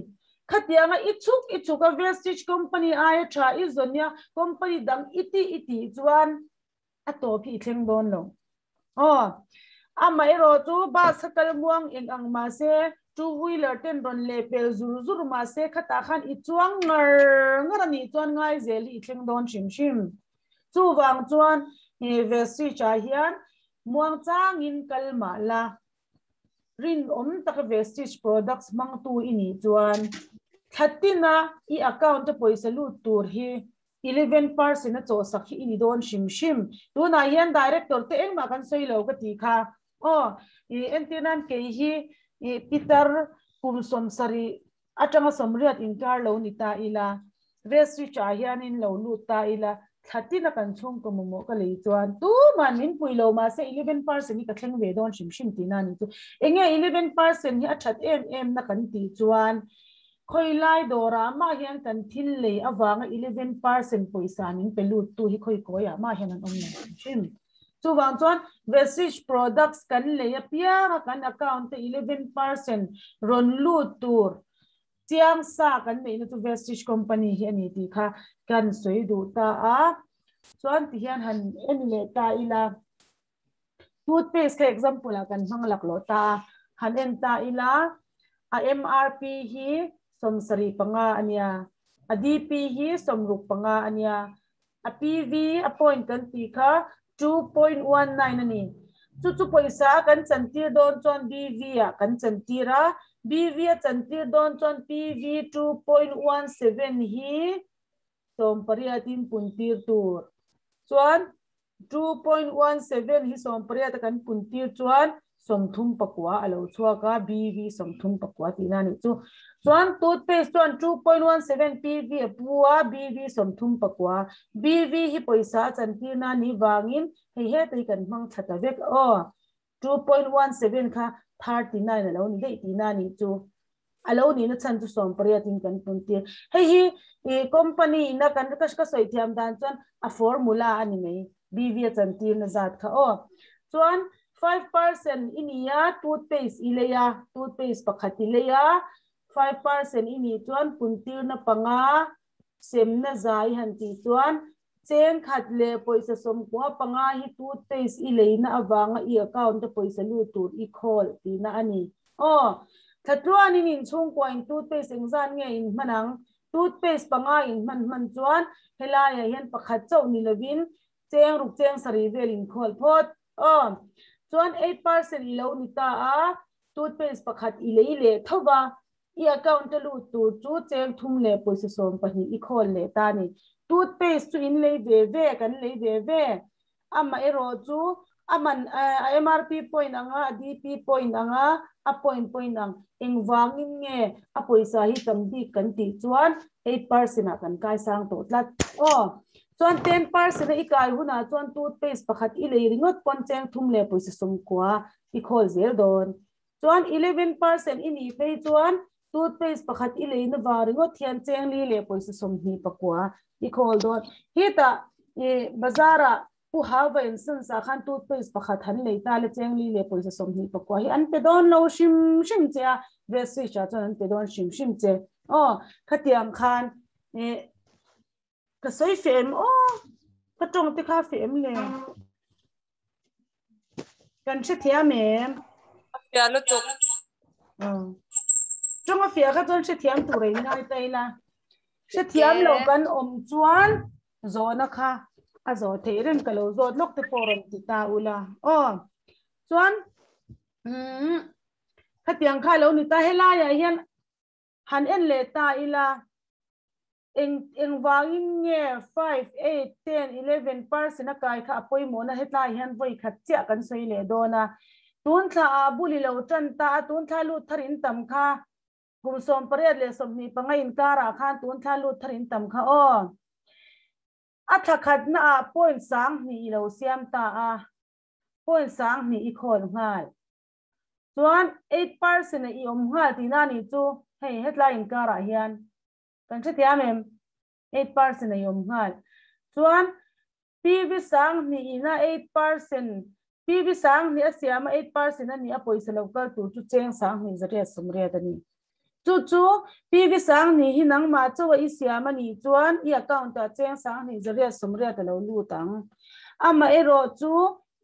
Khatianga i chhuk i chhuk a, Vestige company aia tha i zawnia company dang i tih i tih chuan a tawp hi i thleng dawn lo. Aw, amaherawh chu bus kha kal muang eng ang mahse two wheeler ten rawn leh pel zur zur mahse khatah khan i chuang ngar ngar a nih chuan ngai zel hi i thleng dawn hrim hrim. Chuvang chuan he Vestige ah hian muang changin kal mah la, rinawm taka Vestige products hmangtu i nih chuan thlatina i account a pawisa lut tur hi 11% a chawhsak hi i ni dawn hrim hrim. Tunah hian director te engmah kan sawi lo ka ti kha. Aw, i entir nan kei hi i Peter kum 70 atanga 80 inkar lo ni ta ila, Vestige ah hianin lo lut ta ila, thla tina kan chhungkaw mamawh ka lei chuan tuman min pui lo mahse 11% hi ka thleng ve dawn hrim hrim tihna a ni chu. Enge 11% hi a that em em na kan tih chuan Khawilai dawrah mah hian kan thil lei avanga 11% pawisa min pe lut tu hi khawi kawiah mah hian an awm lo hrim hrim. Chuvang chuan Vestige products kan lei apianga kan account te 11% rawn lut tur chiang sa kan neihna chu Vestige company hi a ni tih kha kan sawi duh ta a. Chuan tihian han en leh ta ila. Toothpaste kha example ah kan hmang lak loh ta a, han en ta ila a MRP hi 75 a nia, a DP hi 65 a nia, a PV a point kan tih kha 2.19 a ni. Chu chu pawisa a kan chantir dawn chuan BV ah kan chantir a, BV a chantir dawn chuan PV 2.17 hi 18 in puntir tur chuan 2.17 hi 18 a kan puntir chuan 34 a lo chhuak a, BV 34 tihna a nih chu. Chuan toothpaste chuan 2.17 PV a pu a, BV 34. BV hi pawisa a chantirna a nih vangin hei heta hi kan hmang thla ta vek aw. 2.17 kha 39 a lo ni daih tihna a nih chu. A lo nihna chhan chu 18 in kan puntir. Hei hi i company ina kan ka sawi thiam dan chuan a formula a ni mai. BV a chantirna zat kha aw. Chuan 5% i ni a, toothpaste i lei a, toothpaste pakhat i lei a, 5% i nih chuan puntirna panga semna zai han tih chuan cheng khat leh pawisa 95 hi toothpaste i leina avanga i account a pawisa lut tur i khawl tihna a ni. Aw, thlatluanin inchhungkua in toothpaste engzat nge in hman ang? Toothpaste panga in hman hman chuan helaiah hian pakhat chauh ni lovin cheng ruk cheng sarih vel in khawl phawt. Aw, chuan 8% i lo ni ta a, toothpaste pakhat i lei leh tho va, I account a lut tur chu cheng thum leh pawisa 12 i khawl leh ta a ni. Toothpaste chu in lei ve ve, kan lei ve ve. Amaherawh chu a man a MRP point anga a DP point anga a point point ang engvangin nge a pawisa hi tam bik kan tih chuan 8% ah kan kai sang tawh tlat. Aw, chuan 10% a i kai hunah chuan toothpaste pakhat i lei ringawt pawn cheng thum leh pawisa 90 i khawl zel dawn. Chuan 11% i nih phei chuan toothpaste pakhat i leina vang ringawt hian cheng li leh pawisa 29 i khawl dawn. Hetah i bazar-ah Pu Hauva in Sons ah khan toothpaste pakhat han lei ta le cheng li leh pawisa 29 hi an pe dawn lo hrim hrim che a, Vestige ah chuan an pe dawn hrim hrim che. Aw, khatiang khan i ka sawi feh em aw, ka tawng te kha feh em le? Kan hre thiam em? A fiah lutuk. Tawng a fiah kha chuan hre thiam tur in ngai ta ila. Hre thiam lo kan awm chuan zawhna kha a zawh theih reng ka lo zawt lawk te pawh rawn ti ta ula. Aw. Chuan khatiang kha lo ni ta helaiah hian han en leh ta ila. Eng engvangin nge 5, 8, 10, 11 percent a kai kha a pawimawhna hetlai hian vawi khat chiah kan sawi leh dawn a. Tun thla ah bul i lo tan ta a, tun thla lut thar in tam kha kum 18 leh 25 inkarah khan tun thla lut thar in tam kha aw. A thla khatna ah point 2000 i lo siam ta a, point 2000 i khawl nghal. Chuan 8% a i awm nghal tihna a nih chu. Hei hetlai inkarah hian kan hrethiam em? 8% a i awm nghal. Chuan PV sang hnih ina 8% PV sang hnih a siam a 8% a nih a pawisa lo kal tur chu cheng sang hnih zariat sawmriat a ni. Chu chu PV sang hnih hi nangmah chauha i siam a nih chuan i account ah cheng sang hnih zariat sawmriat a lo lut ang. Amaherawh chu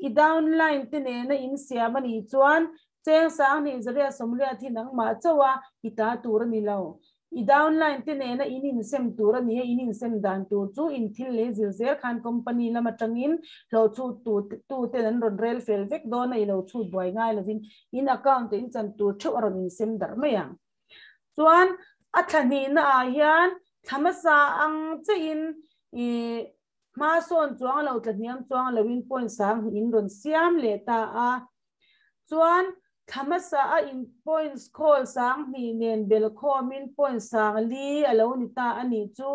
i downline te nena in siam a nih chuan Cheng sang hnih zariat sawmriat hi nangmah chauh a i ta tur a ni lo. I downline te nena in insem tur a ni a, in insem dan tur chu in thil lei zir zel khan company lam atangin hlawh chhut tu tu ten an rawn rel fel vek dawn a, i lo chhut buai ngai lovin in account ah in chan tur theuh a rawn insem darh mai ang. Chuan a thla hnihna ah hian thla hmasa ang chiahin i hma sawn chuang lo tla hniam chuang loin point sang hnih in rawn siam leh ta a. Chuan thla hmasa a in points khawl sang hnih nen bel khawmin point sang li a lo ni ta a nih chu.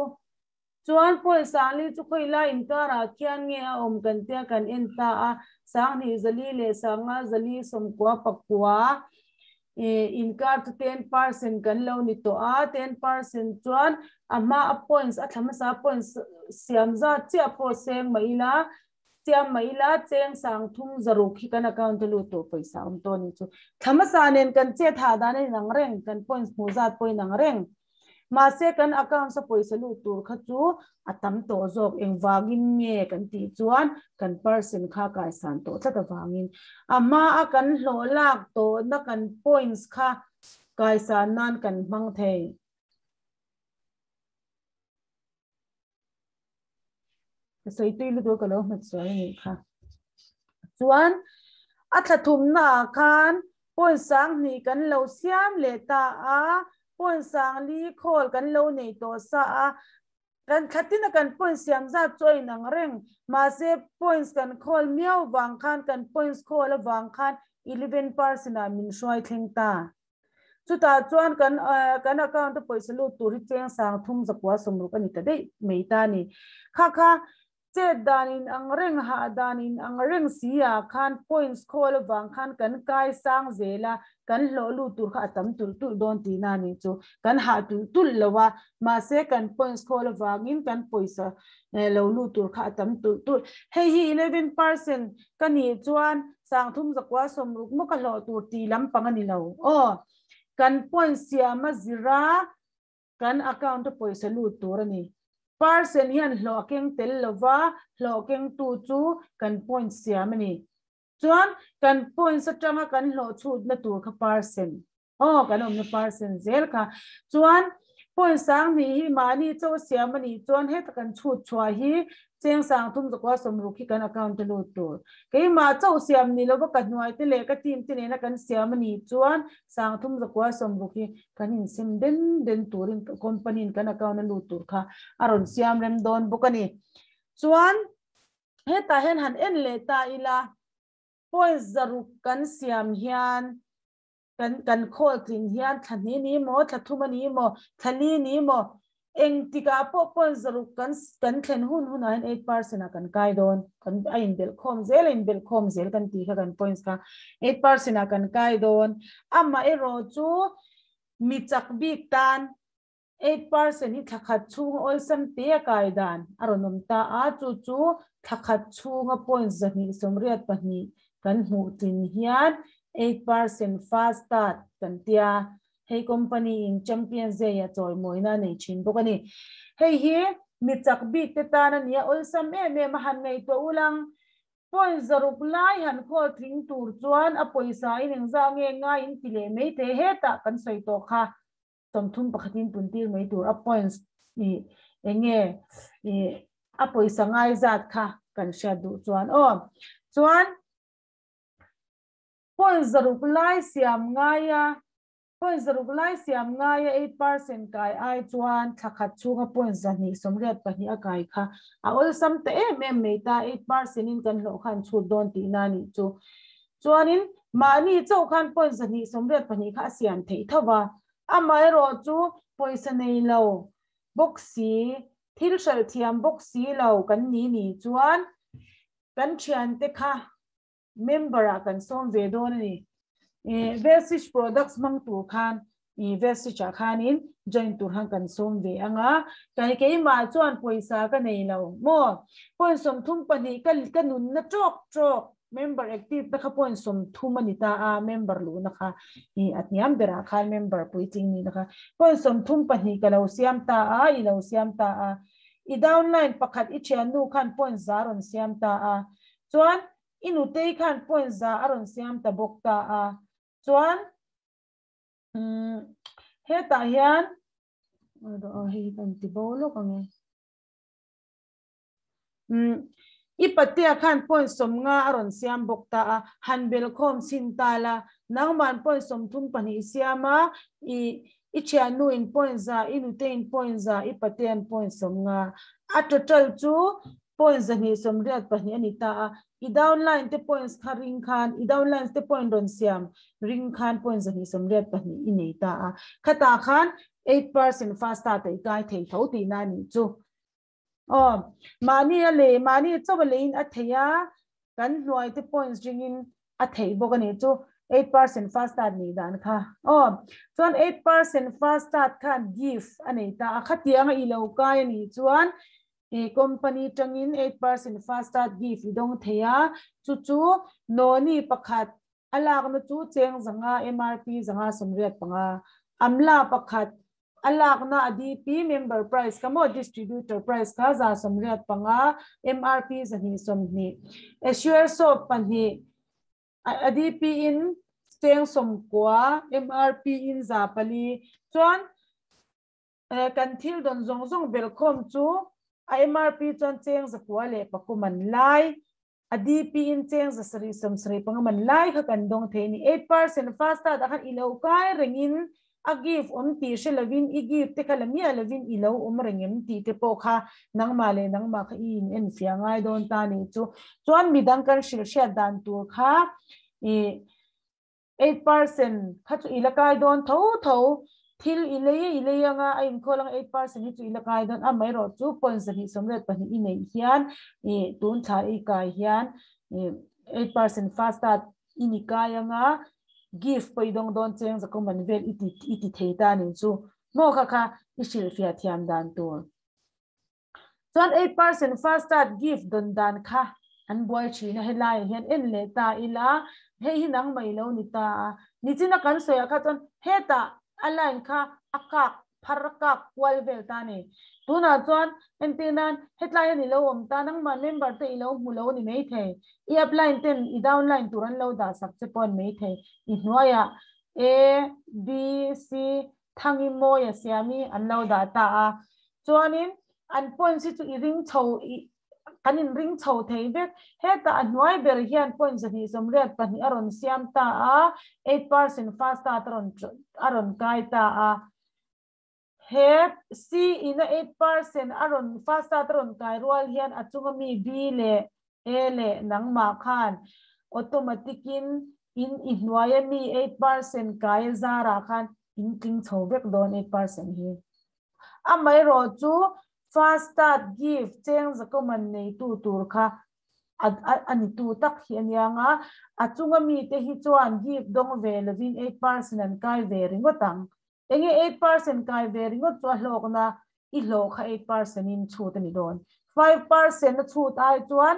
Chuan point sang li chu khawi lai inkarah khian nge a awm kan tia kan en ta a, sang hnih zali leh sanga zali sawmkua pakua inkar chu 10% kan lo ni tawh a, 10% chuan a hma a points a thla hmasa points siam zat chiah pawh seng mah ila Siam mai ila, cheng sang thum zaruk hi kan account a lut tawh pawisa awm tawh a nih chu. Thla hmasa nen kan chet hah dan a inang reng, kan points hmuh zat pawh a inang reng. Mahse kan accounts a pawisa lut tur kha chu a tam tawh zawk, engvangin nge kan tih chuan kan percent kha kaisan tawh tlat avangin a hma a kan hlawh lak tawhna kan points kha kaisan nan kan hmang thei. Ka sawi tui lutuk ka lo hmet sual a nih kha. Chuan a thla thumna ah khan point sang hnih kan lo siam leh ta a, point sang li khawl kan lo nei tawh sa a, kan thla tina kan point siam zat chu a inang reng, mahse points kan khawl miau vang khan kan points khawl avang khan 11% ah min hruai thleng ta. Chutah chuan kan kan account a pawisa lut tur hi cheng sang thum zakua sawmruk a ni ta daih mai ta a ni. Kha kha chet dan in ang reng hah dan in ang reng si ah khan points khawl avang khan kan kai sang zel a, kan hlawh lut tur kha a tam tulh tulh dawn tihna a nih chu. Kan hah tulh tulh lo a, mahse kan points khawl avangin kan pawisa lo lut tur kha a tam tulh tulh. Hei hi 11% Ka nih chuan sangthum zakua sawmruk maw ka hlawh tur tih lampang a ni lo. Aw, kan point siam a zira kan account a pawisa lut tur a ni. Person hian hlawh a keng tel lova, hlawh kengtu chu kan point siam a ni. Chuan kan points atanga kan hlawh chhutna tur kha person. Aw, kan awmna person zel kha. Chuan point sang hnih hi mahni chaw siam a nih chuan heta kan chhut chhuah hi cheng sang thum zakua sawmruk hi kan account a lut tur. Keimah chauh siam ni lova ka hnuai te leh ka team te nena kan siam a nih chuan sang thum zakua sawmruk hi kan insem den den turin company in kan account a lut tur kha a rawn siam rem dawn bawk a ni. Chuan hetah hian han en leh ta ila point zaruk kan siam hian kan kan khawl tling hian thla hnih ni maw, thla thum a ni maw, thla li ni maw, engtikah pawh pawn zaruk kan kan thlen hun hunah hian 8% ah kan kai dawn, kan a inbelh khawm zel a inbelh khawm zel kan tih kha kan points kha 8% ah kan kai dawn. Amaherawh chu mi chak bik tan 8% hi thla khat chhunga awlsam te a kai dan a rawn awm ta a, chu chu thla khat chhunga point 282 kan hmuh tlin hian 8% fast start kan tia, hei company in Champions Day a chawimawina a nei thin bawk a ni. Hei hi mi chak bik te tan a nia, awlsam em em a han ngaihtuah ulang. Point zaruk lai han khawl tling tur chuan a pawisa in engzah nge ngai in ti leh mai thei, hetah kan sawi tawh kha. 30 pakhatin puntir mai tur a points i enge i a pawisa ngai zat kha kan hriat duh chuan aw chuan point zaruk lai siam ngai a point zaruk lai siam ngai a 8% kai ai chuan thla khat chhunga point 282 a kai kha a awlsam ta em em mai ta 8% in kan hlawh khan chhut dawn tihna nih chu Chuanin mahni chauh khan point 282 kha a siam theih tho va, amaherawh chu pawisa nei lo bawk si, thil hralh thiam bawk si lo kan ni ni chuan kan thiante kha member ah kan sawm ve dawn a ni. Vestige products hmang tur khan. I Vestige ah khanin join tur khan kan sawm ve anga kai keimah chuan pawisa ka nei lo maw point 32 ka ka nunna tawk tawk member active na kha point 30 ani ta a member lu na kha i atniam bera khan member puitling ni na kha point 32 ka lo siam ta a i lo siam ta a i downline pakhat i thian nu khan point za ron siam ta a chuan inu te khan point za aron siam ta bok ta a chuan hetah hian hei kan ti bo lawk ange i patea khan point 50 a rawn siam bawk ta a han bel khawm chhin ta la nangman point 32 siam a i i thiannu in point za i nute in point za i patean point 50 a total chu point 182 ani ta a i downline te points kha ring khan i downline te point ron siam ring khan point 182 i nei ta a khata khan 8% fast start ei kai thei tho ti na ni chu o mani a le mani chawa le in a theia kan hnuai te points ring in a thei bawk ani chu 8% fast start ni dan kha o chuan 8% fast start khan gift anei ta a khatianga i lo kai ani chuan e company tangin 8% fast start gift idong theya chu chu noni pakhat alak na chu cheng zanga MRP zanga 85 amla pakhat alak na ADP member price kamo distributor price kha za 85 MRP zani somni assure soap pani ADP in cheng som kwa MRP in za pali chuan kan thil don zong zong belkhom chu MRP chuan cheng za kwa le pakuman lai ADP in cheng za sari som sari pangaman lai kha kan dong the ni 8% fast start akhan ilo kai ringin a give om ti she lavin i give te kha lamia lavin ilo om ringem ti te po kha nangma le nangma kha in en fia ngai don ta ni chu chuan midang kan shil sha dan tur kha i 8% kha chu ilakai don tho tho thil ilei anga a in kholang 8% hi chu ilakai don a mai ro chu point zani somret pahnih i nei hian i tun thla i kai hian 8% fast start ini kai anga gift paidong don cheng zakoman vel iti iti theita ni chu mo kha kha i sil fia thiam dan tur chuan 8% fast start gift don dan kha an buai thina helai hian en le ta ila hei hi nang mai lo ni ta ni china kan soya kha chuan heta align kha akak pharakak kwal vel ta ni tuna chuan entinan hetlai ani lo om ta nang ma member te ilo hmulo ni mai thei i upline ten i downline turan lo da sak che pon mai thei i hnuaya A B C thangi moya siami an lo da ta a chuanin an point si chu i ring chho i kanin ring chho thei vek heta a hnuai ber hian point 182 aron siam ta a 8% fast start aron kai ta a he C in 8% aron fast start aron kai rual hian achunga mi B le A le nangma khan automatic in in i hnuai mi 8% kai zara khan in tling chho vek don 8% hi a mai ro chu fast start gift cheng zakoman nei tu tur kha ani tu tak hi anianga achunga mi te hi chuan gift dong ve lovin 8% an kai ve ringotang enge 8% kai ve ringot chu hlok na i hlo kha 8% in chut ani don 5% na chut ai chuan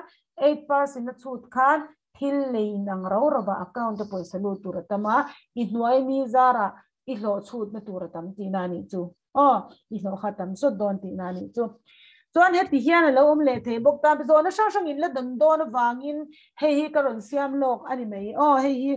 8% na chut khan thil lein ang ro roba account te poisa lu tur tama i hnuai mi zara i hlo chut na tur tam ti na ni chu o i hlo kha tam so don ti na ni chu chuan heti hian alo om le thei bawk ta zo na hrang hrang in la dan dawn wangin hei hi ka rawn siam lawk ani mai o hei hi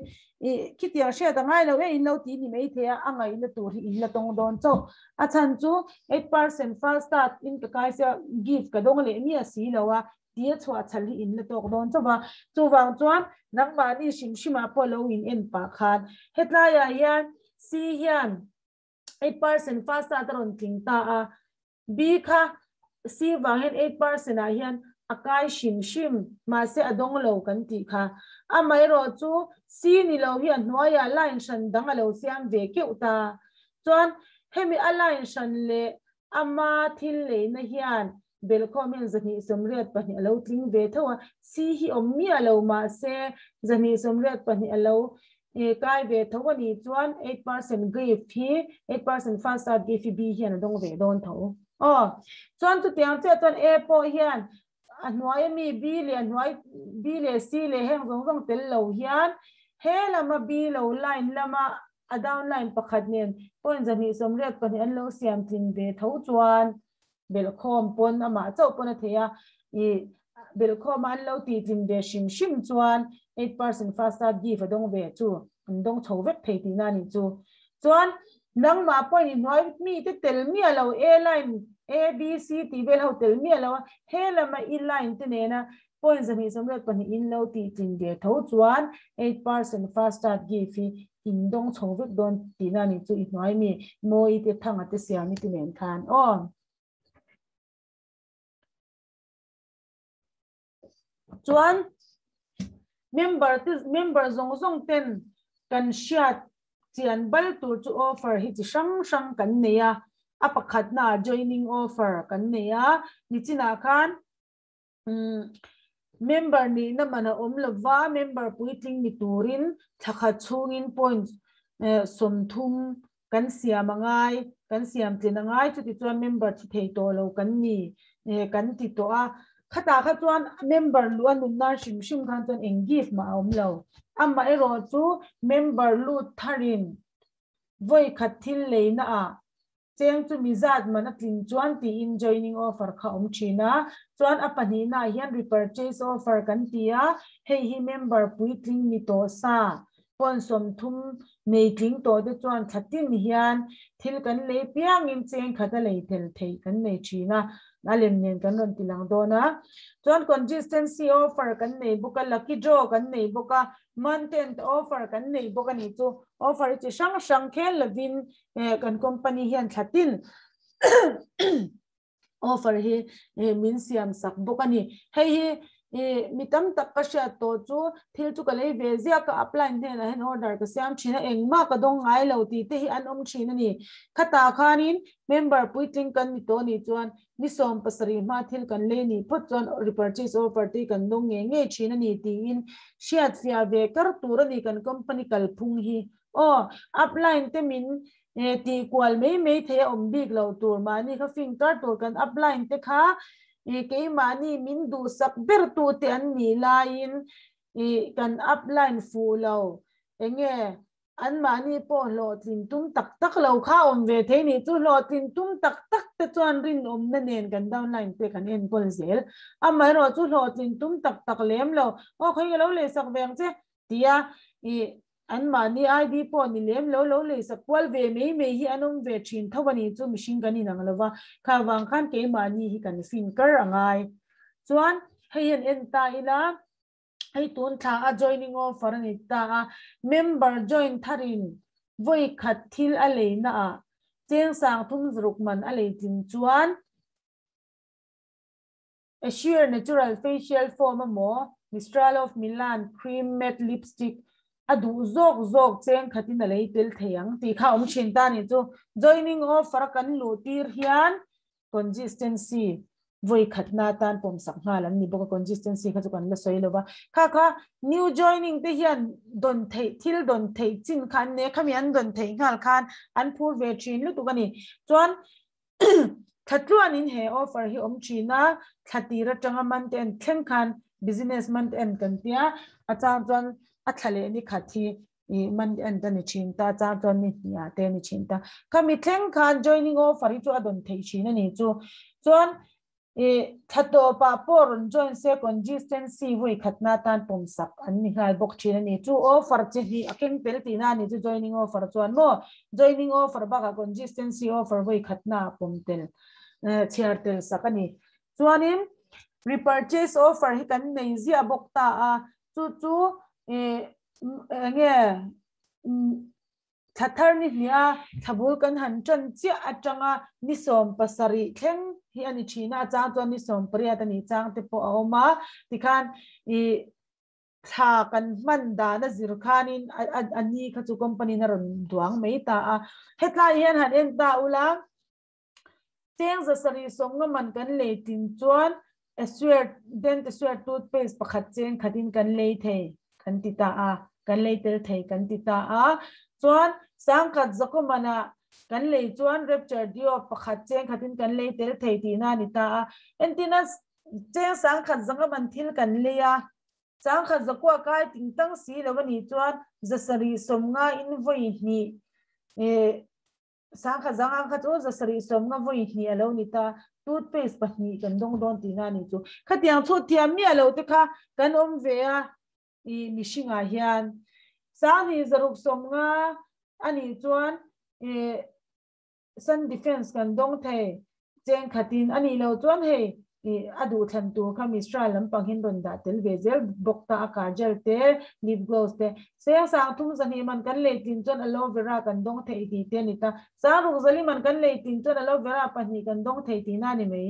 i khitiang hriat angai lo e in lo ti ni mai thei a angai na tur hi in la tawng dawn chaw a chan chu 8% fast start in ka kai sia gift ka dawng leh mi a si lo a tia chhuah chal hi in la tawk dawn chaw a chuwang chuan nangmahni hrim hrima pawh lo in en pah khan hetlaiah hian C hian 8% fast start a rawn tling ta a B kha C wang hian 8% ah hian a kai hrim hrim mahse a dawng lo kan tih kha a mai ro chu C ni lo hi a hnuaiah line hran dang a lo siam ve keuh ta chuan hemi a line hran le ama thil leina hian belkhawm hian 182 a lo tling ve tho a C hi awm mi a lo mahse 182 a lo kai ve tho ani chuan 8% gift hi 8% fast start gift hi B hian a dawng ve dawn tho. Aw chuan chu tiang chiah chuan A pawh hian a hnuai ami B leh a hnuai B leh C leh heng zawng zawng tel lo hian he lama B lo line lama a down line pakhat nen point 284 an lo siam tlin ve tho chuan belhkhawm pawn amah chauh pawn a thei a, ih belhkhawm a an lo tih tlin ve hrim hrim chuan 8% fast start gift a dawng ve chu an dawng chho vek thei tihna a nih chu. Chuan nangmah pawhin i hnuai mite tel miah lo A line A B C tih vel ho tel miah lo a, he lama i line te nena point 284 in lo tih tlin ve tho chuan 8% fast start gift hi in dawng chho vek dawn tihna a nih chu i hnuai mi Mawi te Thanga te Siami te nen khan aw. Chuan member te member zawng zawng ten kan hriat chian bal tur chu offer hi chi hrang hrang kan nei a, a pakhatna ah joining offer kan nei a, nichinah khan member nihna man a awm lova member puitling ni turin thla khat chhungin point 30 kan siam a ngai, kan siam tlin a ngai chuti chuan member thi thei tawh lo kan ni kan ti tawh a, khatah kha chuan member luh a nun nan hrim hrim khan chuan eng gift mah a awm lo, amaherawh chu member lut tharin vawi khat thil leina ah Cheng chu mi zat man a tlin chuan tiin joining offer kha awm thin a, chuan a pahnihnaah hian repurchase offer kan ti a, hei hi member puitling ni tawh sa pawn 30 nei tling tawh te chuan thla tin hian thil kan lei piangin cheng khat a lei tel theih kan nei thin a, a lem nen kan rawn ti lang dawn a. Chuan consistency offer kan nei bawk a, lucky draw kan nei bawk a, month end offer kan nei bawk a nih chu. Offer hi chi hrang hrang khel lovin kan company hian thla tin offer hi min siam sak bawk a ni. Hei hi mi tam tak ka hriat tawh chu thil chu ka lei ve ziah ka upline hnenah hian order ka siam thin a, engmah ka dawng ngai lo tih te hi an awm thin a ni. Khatah khanin member puitling kan ni tawh nih chuan ni 70 hma thil kan lei nih phawt chuan repurchase offer te hi kan dawng ngei ngei thin a ni tiin hriat fiah ve kar tur a ni kan company kalphung hi. Aw, upline te min tih kual mai mai thei a awm bik lo tur, mahni kha fing kar tur kan upline te kha keimahni min duhsak ber tu te an nih laiin kan upline fuh lo, enge anmahni pawh hlawhtlin tum tak tak lo kha awm ve thei nih chu, hlawhtlin tum tak tak te chuan rinawmna nen kan downline te kan enkawl zel, amaherawhchu hlawhtlin tum tak tak lem lo, aw khawi ka lo lehsak ve ang che tia Anmahni ID pawh ni lem lo lo leisak kual ve mai mai hi an awm ve thin tho a nih chu mihring kan inang lo va, kha vang khan keimahni hi kan fin kar a ngai. Chuan hei hian en ta ila, hei tun thla a joining offer a ni ta a, member join tharin vawi khat thil a leina ah cheng sang thum zaruk man a lei tling chuan, A sheer natural facial foam emaw Mistral of Milan cream matte lipstick a duh zawk zawk cheng khatin a lei tel thei ang tih kha awm thin ta nih chu. Joining offer a kan luh tir hian consistency vawi khatna atan pawmsak nghal an ni bawk a, consistency kha chu kan la sawi lo va. Kha kha new joining te hian dawn theih thil dawn theih chin kha an nei a, khami an dawn theih nghal khan an phur ve thin lutuk a ni. Chuan Thla tluanin he offer hi awm thin a, thla tir atanga month end thleng khan business month end kan tia, a chang chuan a thla leh ni khat hi month end a ni thin ta, a chang chuan ni hnih ah te a ni thin ta. Khami thleng khan joining offer hi chu a dawn theih thin a ni chu. Chuan Thla tawpah pawh rawn join se consistency vawi khatna atan pawmsak an ni nghal bawk thin a ni. Chu offer chi hnih a keng tel tihna a ni chu joining offer chuan maw? Joining offer bakah consistency offer vawi khatna ah pawm tel chhiar tel sak a ni. Chuanin repurchase offer hi kan nei ziah bawk ta a, chu chu enge Thla thar ni hnih a, thla bul kan han ṭan chiah aṭanga ni 17 thleng hi a ni ṭhin a, a chang chuan ni 18 a nih chang te pawh a awm a, tikhan ih thla kan hman dan a zir khanin a ni kha chu company in a rawn duang mai ta a. Hetlai hian han en ta ula, cheng 750 man kan lei tin chuan Assured, Dent Assured toothpaste pakhat cheng khatin kan lei thei kan ti ta a. kan lei tel thei kan ti ta a. Chuan sangkhat zakaw manah kan lei chuan Rapture Dio pakhat cheng khatin kan lei tel thei tihna a ni ta a. Entirna cheng sangkhat zanga man thil kan lei a, sangkhat zakua kai ting tang si lo a nih chuan zasarih sawmnga in vawi hnih Sangkhat zanga kha chu zasarih sawmnga vawi hnih a lo ni ta, toothpaste pahnih kan dawng dawn tihna a nih chu. Khatiang chhut thiam miah lo te kha kan awm ve a, i mihringah hian. Sanghnih zaruk sawmnga a nih chuan i Sun Defence kan dawng thei cheng khatin a nih loh chuan hei i a duhthlan tur kha Mistral lampang hian rawn dah tel ve zel bawk ta a kajal te, lip gloss te. Seng sang thum zahnih man kan lei tlin chuan aloe vera kan dawng thei tih te a ni ta. Sang ruk zali man kan lei tlin chuan aloe vera pahnih kan dawng thei tihna a ni mai.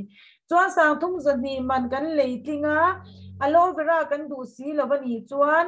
Chuan sang thum zahnih man kan lei tling a, aloe vera kan duh si lo a nih chuan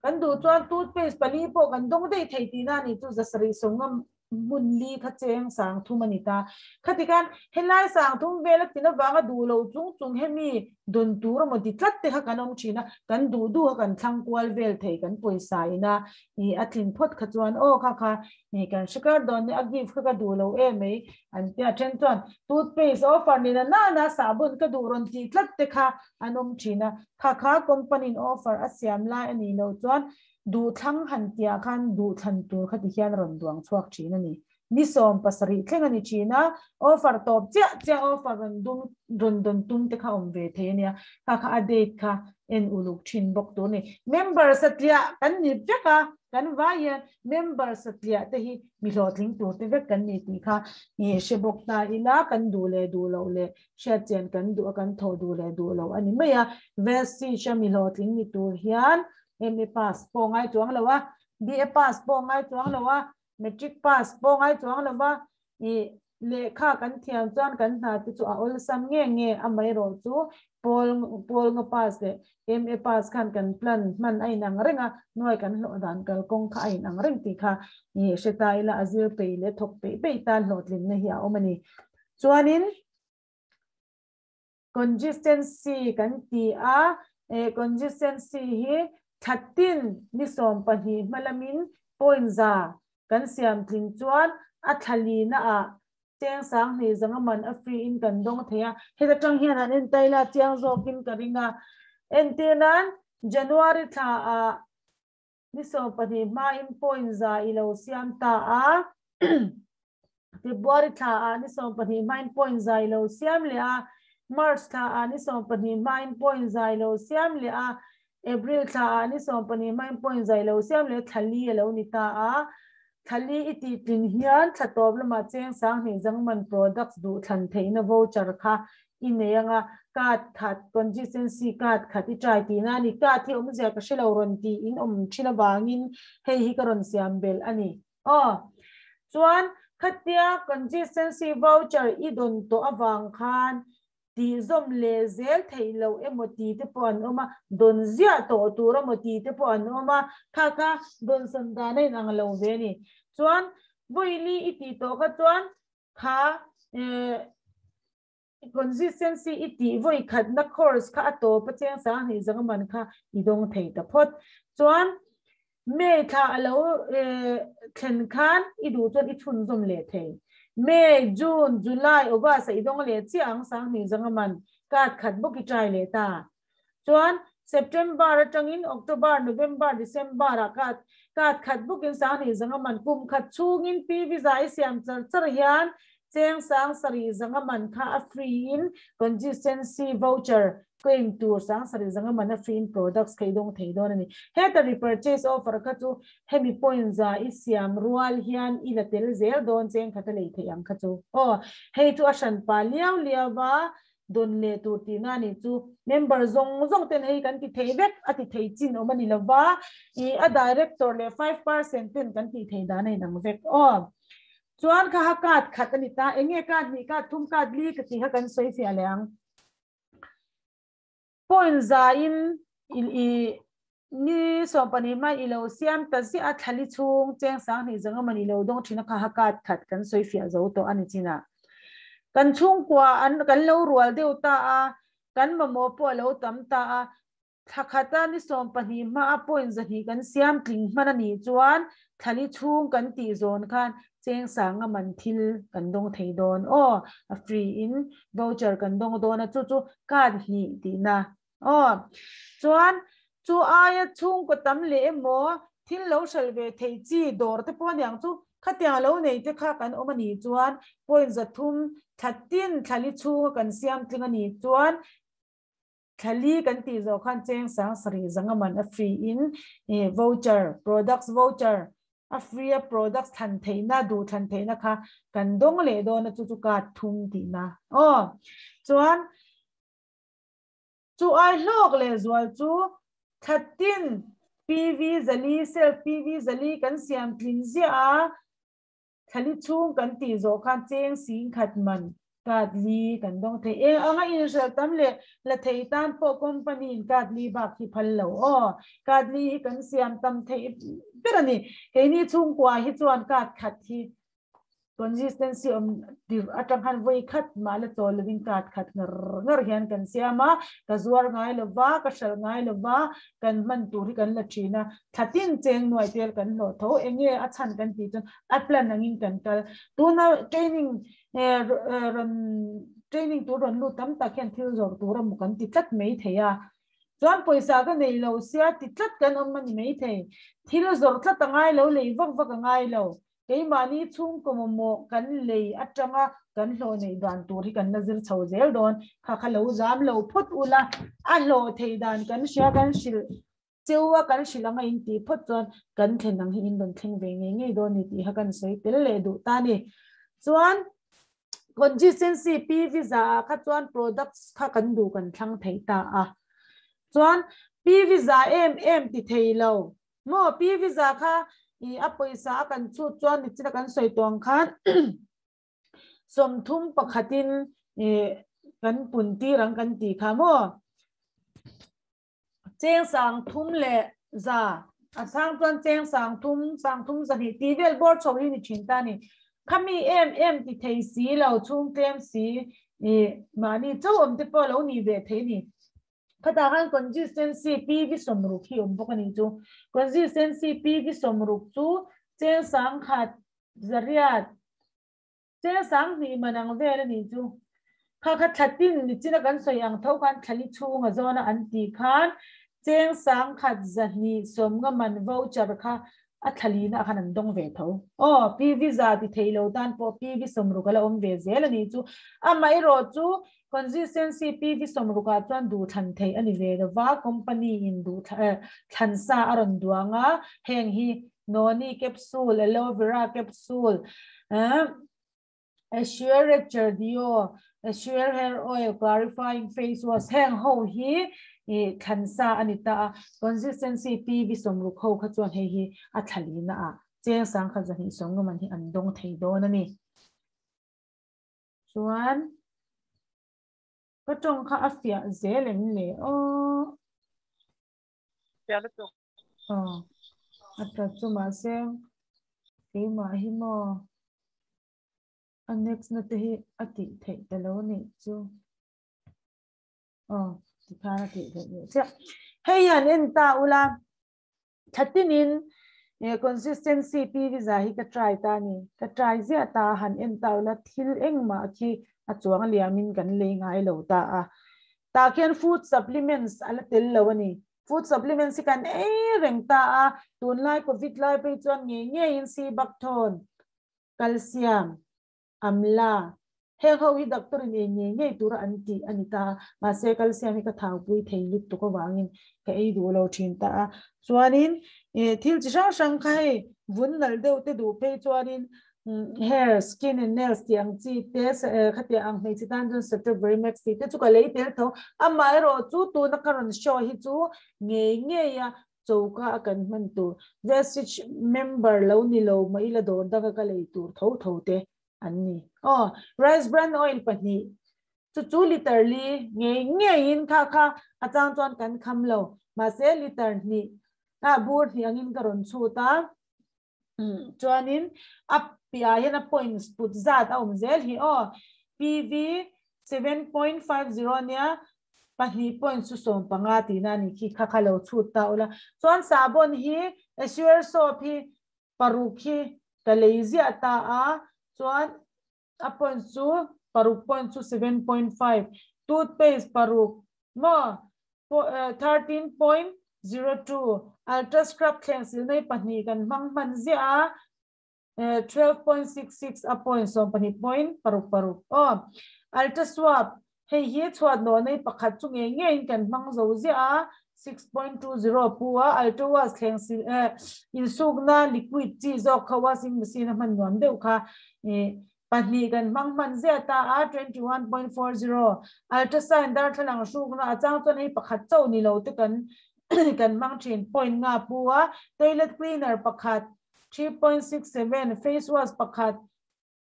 kan duh chuan toothpaste pali pawh kan dawng daih thei tihna a nih chu zasarih sawmnga hmun li kha cheng sang thum a ni ta. Khati khan helai sang thum vela tin avanga duh lo chung chung hemi dawn tur emaw ti tlat te kha kan awm thin a, kan duh duh kha kan thlang kual vel thei kan pawisa ina ih a tlin phawt kha chuan aw kha kha ih kan hre kar dawn nia a gift kha ka duh lo em mai an tia then chuan toothpaste offer nena nana sahbun ka duh rawn tih tlat te kha an awm thin a, kha kha company in offer a siam lai a nih loh chuan Duhthlang han tiah khan duhthlan tur kha ti hian a rawn duang chhuak thin a ni. Ni 17 thleng a ni thin a, offer tawp chiah chiah offer rawn dum rawn dawn tum te kha awm ve thei a nia. Kha kha a date kha en uluk thin bawk tur a ni. Member satliah kan ni vek a, kan vai hian member satliah te hi mi hlawhtling tur te vek kan ni tih kha hre bawk ta ila kan duh leh duh loh leh hriatchian kan duh a kan thawh duh leh duh loh a ni mai a. Vestige a mi hlawhtling ni tur hian MA pass pawh ngai chuang lo a, BA pass pawh ngai chuang lo a, Matric pass pawh ngai chuang lo a, ih lehkha kan thiam chuan kan hna te chu a awlsam nge nge amaherawh chu pawl pawl nga pass leh MA pass khan kan plan hman a inang reng a, nuai kan hlawh dan kalkawng kha a inang reng tih kha ih hre ta ila a zir peih leh thawk peih peih tan hlawhtlinna hi a awm a ni. Chuanin. Consistency kan ti a, eh consistency hi thla tin ni 12 hma lamin point za kan siam tling chuan a thla lina ah cheng 2000 zanga man a free in kan dawng thei a, heta tang hian han en taila chiang zawkin ka ring a, entir nan January thla ah ni 12 hma in point za i lo siam ta a, February thla ah ni 12 hma in point za i lo siam leh a, March thla ah ni 12 hma in point za i lo siam leh a, April thla ah ni 12 hma in point za i lo siam leh a, thla li a lo ni ta a. Thla li i tih tlin hian thla tawp lamah cheng 2000 zangman products duh thlan theihna voucher kha i nei anga card khat consistency card khat i try tihna a ni. Card hi awmzia ka hre lo rawn tiin awm thin avangin hei hi ka rawn siam belh a ni. Aw. Chuan khatia consistency voucher i dawn tawh avang khan tihzawm leh zel theih loh emaw ti te pawh an awm a, dawn ziah tawh tur emaw ti te pawh an awm a, kha kha dawnsawn dan a inang lo ve a ni. Chuan vawi i tih tawh kha chuan kha eh Consistency i tih vawi khatna course kha a tawp a cheng 2000 zanga man kha i dawng thei ta phawt. Chuan May thla a lo thlen khan i duh chuan i chhunzawm leh thei. May, June, July, August a i dawng leh chiah ang 2000 zanga man card khat bawk i try leh ta. Chuan September atangin October, November, December ah card card khat bawkin 2000 zanga man kum khat chhungin PV za i siam char char hian cheng 7000 zanga man kha a free in consistency voucher claim tur 7000 zanga man a free in products kha i dawng thei dawn a ni. Heta repurchase offer kha chu hemi point za i siam rual hian i la tel zel dawn cheng khat a lei theih ang kha chu. Aw hei chu a hranpa liau liau va dawn leh tur tihna a nih chu member zawng zawng ten hei kan ti thei vek a ti thei chin awm a ni lova ih a director leh 5% ten kan tih thei dan a inang vek aw chuan kha ha card khat a ni ta eng nge card hnih card thum card li ka tih kha kan sawi fiah leh ang point za in i ni 12 hma i lo siam ta ziah a thlali chhung cheng 2000 zanga man i lo dawng thin a kha ha card khat kan sawi fiah zo tawh a ni chinah kan chhungkua an kan lo rual deuh ta a kan mamawh pawh a lo tam ta a. Thlakhata ni 12 ma a point 2 kan siam tling hman ani chuan thali chung kan ti zon khan cheng sanga man thil kan dong thei don o a free in voucher kan dong don a chu chu card hi ti na o chuan chu aya chung ko tam le emo thil lo sal ve thei chi dor te pon yang chu khatia lo nei te kha kan omani chuan point 3 thatin thali chung kan siam tling ani chuan thali kan ti zo khan cheng sang sari zanga man a free in voucher products voucher a free products than theina du than theina kha kan dong le do na chu chu ka thum ti na o chuan chu ai hlok le zual chu thatin PV zali sel PV zali kan siam tling zia thali chung kan ti zo khan cheng sing khat man card li kan dong thei e anga in sel tam le la thei tan po company in card li ba khi phal lo o card li hi kan siam tam thei berani he ni chung kwa hi chuan card khat hi consistency om ti atang han voi khat ma la chol living card khat ngar ngar hian kan siama ka zuar ngai lo wa ka shal ngai lo wa kan man tur hi kan la thina thatin cheng nuai tel kan lo tho enge a chan kan ti chun a plan angin kan kal tuna training ron training tu ron lu tam tak hian thil zor tur mu kan ti tlat mai theia chuan poisa ka nei lo sia ti tlat kan om mani mai thei thil zor tlat angai lo lei vak vak angai lo keimani chung ko mo kan lei atanga kan hlo nei dan tur hi kan nazir chho zel don kha kha lo zam lo phut ula a hlo thei dan kan sia kan sil chewa kan silanga in ti phut chuan kan thenang hi in don thleng ve nge nge don ni ti ha kan sei tel le du ta ni chuan consistency P visa kha chuan products kha kan du kan thlang thei ta a chuan P visa em em ti thei lo mo P visa kha i a poisa kan chu chuan ni china kan soi tong khan som thum pakhatin e kan pun ti rang kan ti kha mo cheng sang thum le za a sang chuan cheng sang thum za ni ti vel bor chho hi ni thin ta ni khami em em ti thei si lo chung tlem si e mani chau om te pa lo ni ve thei ni khata khan consistency PV somruk hi om bok ani chu consistency PV somruk chu cheng sang khat zariat cheng sang ni manang vel ani chu kha kha thatin ni china kan soi ang tho khan thali chunga zona an ti khan cheng sang khat zani somnga man voucher kha a thali na khan an dong ve tho o PV za ti theilo tan po PV somruk ala om ve zel ani chu a mai ro chu consistency PV somruka chuan du than thei ani ve wa company in du than sa aron duanga heng hi noni capsule aloe vera capsule assure cardio assure hair oil clarifying face wash heng ho hi e than sa ani ta consistency PV somruk ho kha chuan hei hi a thali na a cheng sang kha zan hi somnga man hi an dong thei don ani chuan ka tong kha a fia zelem le o fia le to o atra chu ma se ke ma hi mo a next na te hi ati thei ta lo ni chu o ti kha na ti thei ni cha hei an en ta ula thatinin consistency PV za hi ka try ta ni ka try zia ta han en ta ula thil eng ma khi a chuang liamin kan lei ngai lo ta a ta khian food supplements ala tel lo ani food supplements kan e reng ta a tun lai covid lai pe chuan nge nge in si bakthon calcium amla heng ho hi doctor in nge nge tur an ti ani ta ma se calcium hi ka thau pui thei lut tu ko wangin ka ei du lo thin ta a chuanin thil chi hrang hrang khai vun nal deuh te du pe chuanin hair skin and nails tiang chi te khatia ang hmei chi tan chun strawberry max ti te chu ka lei tel tho amai ro chu tu na karon show hi chu nge nge ya choka kan man tu Vestige member lo ni lo mai la dor da ka lei tur tho tho te an ni o rice bran oil pahni chu chu liter li nge nge in kha kha achang chuan kan kham lo ma se liter ni a bur ni angin karon chu ta chuanin a pia hian a points put zat a awm zel hi o PV 7.50 nia Pahnih point chu 15 tihna a nih khi kha kha lo chhut ta ula. Chuan sahbawn hi Assure soap hi paruk hi ka lei ziah ta a, chuan a point chu paruk point chu 7.5, toothpaste paruk maw 13.02, ultra scrub thleng silnei pahnih kan hmang hman ziah a, 12.66 a point 12 point paruk paruk aw. Ultra swap hei hi chhuat nawh nei pakhat chu ngei ngeiin kan hmang zo ziah a, 6.20 pu a, ultra wash thleng sil insukna liquid chi zawk kha washing machine a hman nuam deuh kha pahnih kan hmang hman ziah ta a, 21.40, ultra sign darthlalang hrukna a chang chuan hei pakhat chauh ni lo te kan kan hmang thin point nga pu a, toilet cleaner pakhat 3.67, face wash pakhat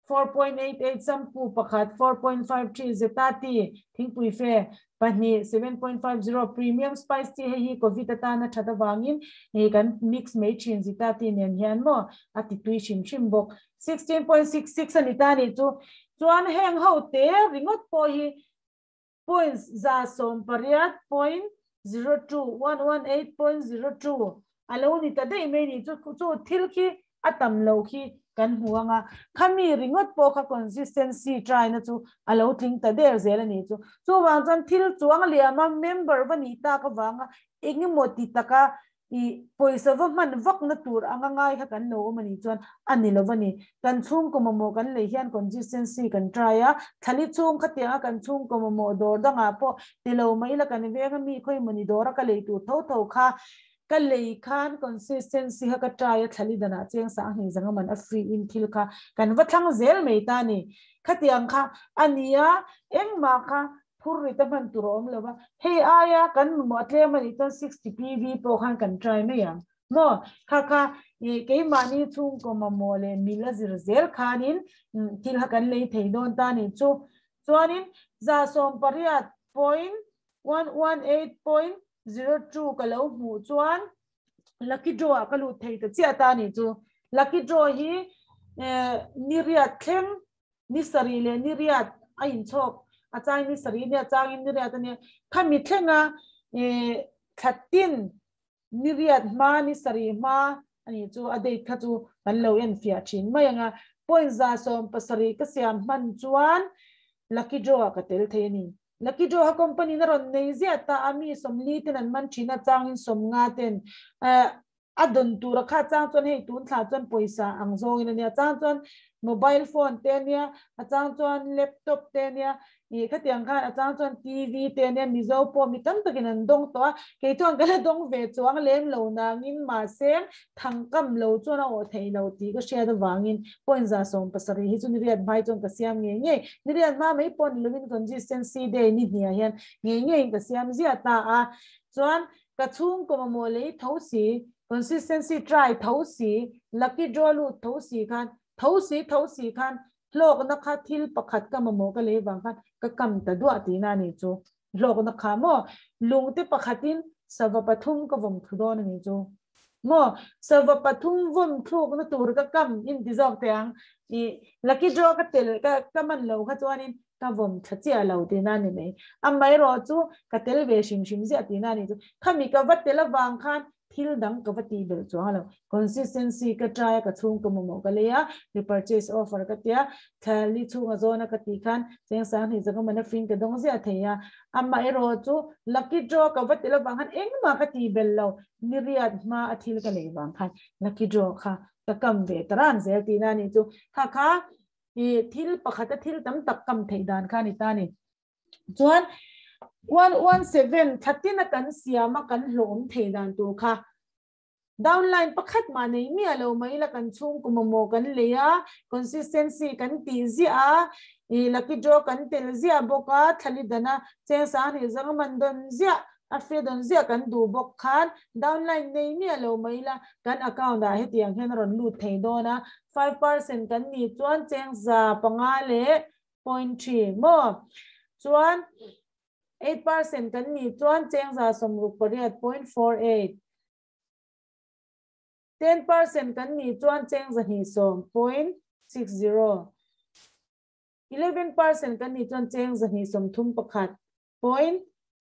4.88, shampoo pakhat 4.53, Zeta tea thingpui fe pahnih 7.50, premium spice tea hei hi covid atana that avangin hei kan mix mai thin Zeta tea nen hian maw a ti tui hrim hrim bawk 16.66 a ni ta nih chu. Chuan heng ho te ringawt pawh hi points 180.02, 118.02 a lo ni ta daih mai nih chu. Chu thil khi a tam lo khi kan hmu anga, khami ringawt pawh kha consistency try na chu a lo tling ta der zel a nih chu. Chuvang chuan thil chuang liama member va nih tak avanga engemaw ti taka i pawisa va hman vak na tur anga ngai kha kan lo awm a nih chuan a ni lo a ni. Kan chhungkaw mamawh kan lei hian consistency kan try a, thlali chhung khatianga kan chhungkaw mamawh dawr dangah pawh ti lo mai ila kan veng a mi khawi mawni dawra ka lei tur tho tho kha ka lei khan consistency kha ka try a, thlali danah cheng sang hnih zanga man a free in thil kha kan va thlang zel mai ta a ni. Khatiang kha a ni a, engmah kha phur ri ta hman tur a awm lo va, hei aia kan mamawh a tlem a nih chuan 60 PV pawh khan kan try mai ang maw? Kha kha keimahni chhungkaw mamawh leh mil a zir zel khanin thil kha kan lei thei dawn ta a nih chu. Chuanin 180.118.02 ka lo hmuh chuan lucky draw ah ka lut thei ta chiah ta a nih chu. Lucky draw hi ni riat thleng ni sarih leh ni riat a inchhawk a changin ni sarih nia changin ni riat a nia. Khami thlenga thla tin ni riat hma ni sarih hma a nih chu a date kha chu kan lo en fiah thin mai anga. Point 170 ka siam hman chuan lucky draw ah ka tel thei a ni. Lucky draw kha company na rawn nei ziah ta a, mi 40 ten an man thin a changin 50 ten a dawn tur a kha chang chuan hei tun thla chuan pawisa ang zawngin a nia, chang chuan mobile phone te a nia, a chang chuan laptop te a nia, ih khatiang khan a chang chuan TV te a nia, Mizo pawh mi tam takin an dawng tawh a, kei chuan ka la dawng ve chuang lem lo nangin mahse thangkam lo chuan a awh theih lo tih ka hriat avangin point 170 hi chu ni riat hmai chuan ka siam ngei ngei, ni riat hma mai pawh ni lovin consistency day ni hniah hian ngei ngeiin ka siam ziah ta a, chuan ka chhungkaw mamawh lei tho si, consistency try tho si, lucky draw lut tho si khan, tho si tho si khan hlawkna kha thil pakhat ka mamawh ka lei vang khan ka kam ta duah tihna a nih chu. Hlawkna kha maw lungte pakhatin sava pathum ka vawm thlu dawn a nih chu. Maw sava pathum vawm thlukna tur ka kam in ti zawk teh ang. I lucky draw ka tel ka ka man lo kha chuanin ka vawm thla chiah lo tihna a ni mai. Amaherawh chu ka tel ve hrim hrim ziah tihna a ni chu. Khami ka va tel avang khan thil dang ka va tih belh chuang lo. Consistency ka try a, ka chhung ka mamawh ka lei a, repurchase offer ka tia, thla li chhunga zawna ka tih khan cheng 2000 zaka mana free in ka dawng ziah thei a. Amaherawh chu lucky draw ka va tel avang khan engmah ka tih belh lo. Ni riat hma a thil ka lei vang khan lucky draw kha ka kam ve ta ran zel tihna a ni chu. Kha kha i thil pakhat a thil tam tak kam theih dan kha a ni ta a ni. Chuan 117 thlatin a kan siam a kan hlawm theih dan tur kha downline pakhat mah nei miah lo mai la kan chhungkaw mamawh kan lei a, consistency kan tih ziah a, i lucky draw kan tel ziah bawk a, thlali dana cheng 2000 zanga man dawn ziah a fe dawn ziah kan duh bawk khan downline nei miah lo mai la kan account ah hetiang hian a rawn lut thei dawn a, 5% kan nih chuan cheng 500.3 maw chuan 8% kan nih chuan cheng 168.48, 10% kan nih chuan cheng 210.60, 11% kan nih chuan cheng 231.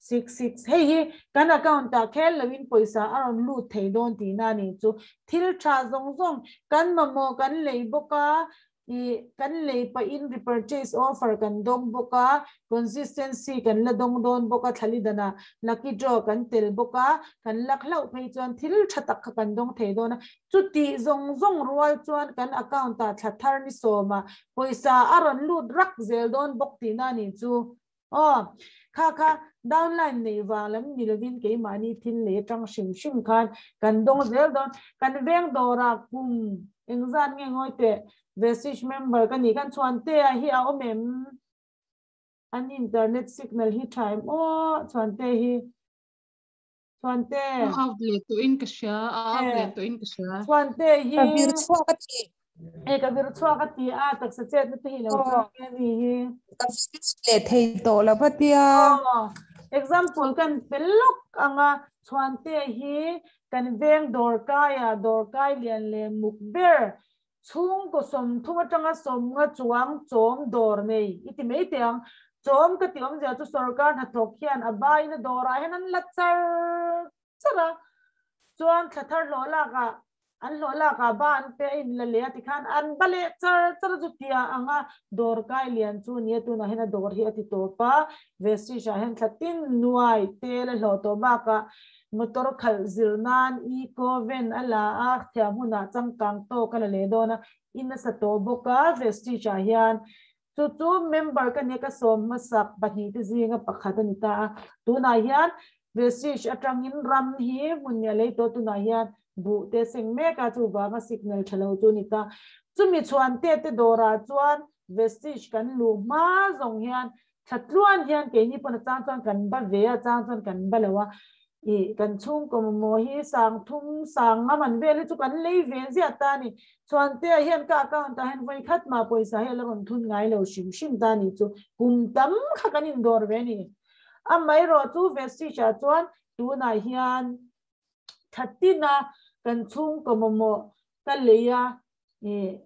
66 hei hi kan account ah khel loin pawisa a rawn lut thei dawn tihna a nih chu. Thil tha zawng zawng kan mamawh kan lei bawk a, ih kan lei pahin repurchase offer kan dawng bawk a, consistency kan la dawng dawn bawk a, thlali danah lucky draw kan tel bawk a, kan lak hlauh phei chuan thil tha tak kha kan dawng thei dawn a. Chutih zawng zawng rual chuan kan account ah thla thar ni sawmah pawisa a rawn lut rak zel dawn bawk tihna a nih chu. Aw, kha kha downline nei vang lam ni lovin keimahni thil lei atang hrim hrim khan kan dawng zel dawn. Kan veng dawrah kum engzat nge ngawi teh Vestige member ka nih khan Chhuantea hi a awm em? An internet signal hi tha em aw Chhuante hi. Chhuante. A out leh tawh in ka hria, a out leh tawh in ka hria. Chhuante hi. Ka vir chhuak a ti. E ka vir chhuak a ti a, taksa chet na te hi lo chuang e mi hi. Ka vir leh thei tawh lo va tia. Example kan pe lawk anga Chhuante hi kan veng dawrkaia dawrkai lian leh muk ber chhungkaw 30 atanga 50 chuang chawm dawr nei i ti mai teh ang. Chawm ka tih awmzia chu sorkar hnathawk hian a baina dawrah hian an la char char a, chuan thla thar hlawh lakah an hlawh lakah ba an pe a in la leh a tikhan an ba leh char char a chutia anga dawr kai lian chu nia tunah hian a dawr hi a ti tawp a, Vestige ah hian thla tin nuai tel a hlawh tawh bakah Motor khalh zir nan eco van a la a, thiam hunah changkang tawk a la leh dawn a, in a sa tawh bawk a, Vestige ah hian chu chu member ka nia ka sawm hmasak pahnih te zinga pakhat a ni ta a, tunah hian Vestige atangin ram hi hmun nia lei tawh tunah hian buh te seng mek a, chuvanga signal tha lo chu a ni ta. Chumi chhuan te te dawrah chuan Vestige kan luh hma zawng hian Thla tluan hian keini pawn a chang chuan kan ba ve a, chang chuan kan ba lo a. Ih, kan chhungkaw mamawh hi sang thum, sang nga man vel hi chu kan lei ve ziah ta a ni. Chhuantea hian ka account ah hian vawi khat mah pawisa hi a la rawn thun ngai lo hrim hrim ta a ni chu. Kum tam kha kan indawr ve a ni. Amaherawh chu Vestige ah chuan tunah hian thla tina kan chhungkaw mamawh ka lei a, ih,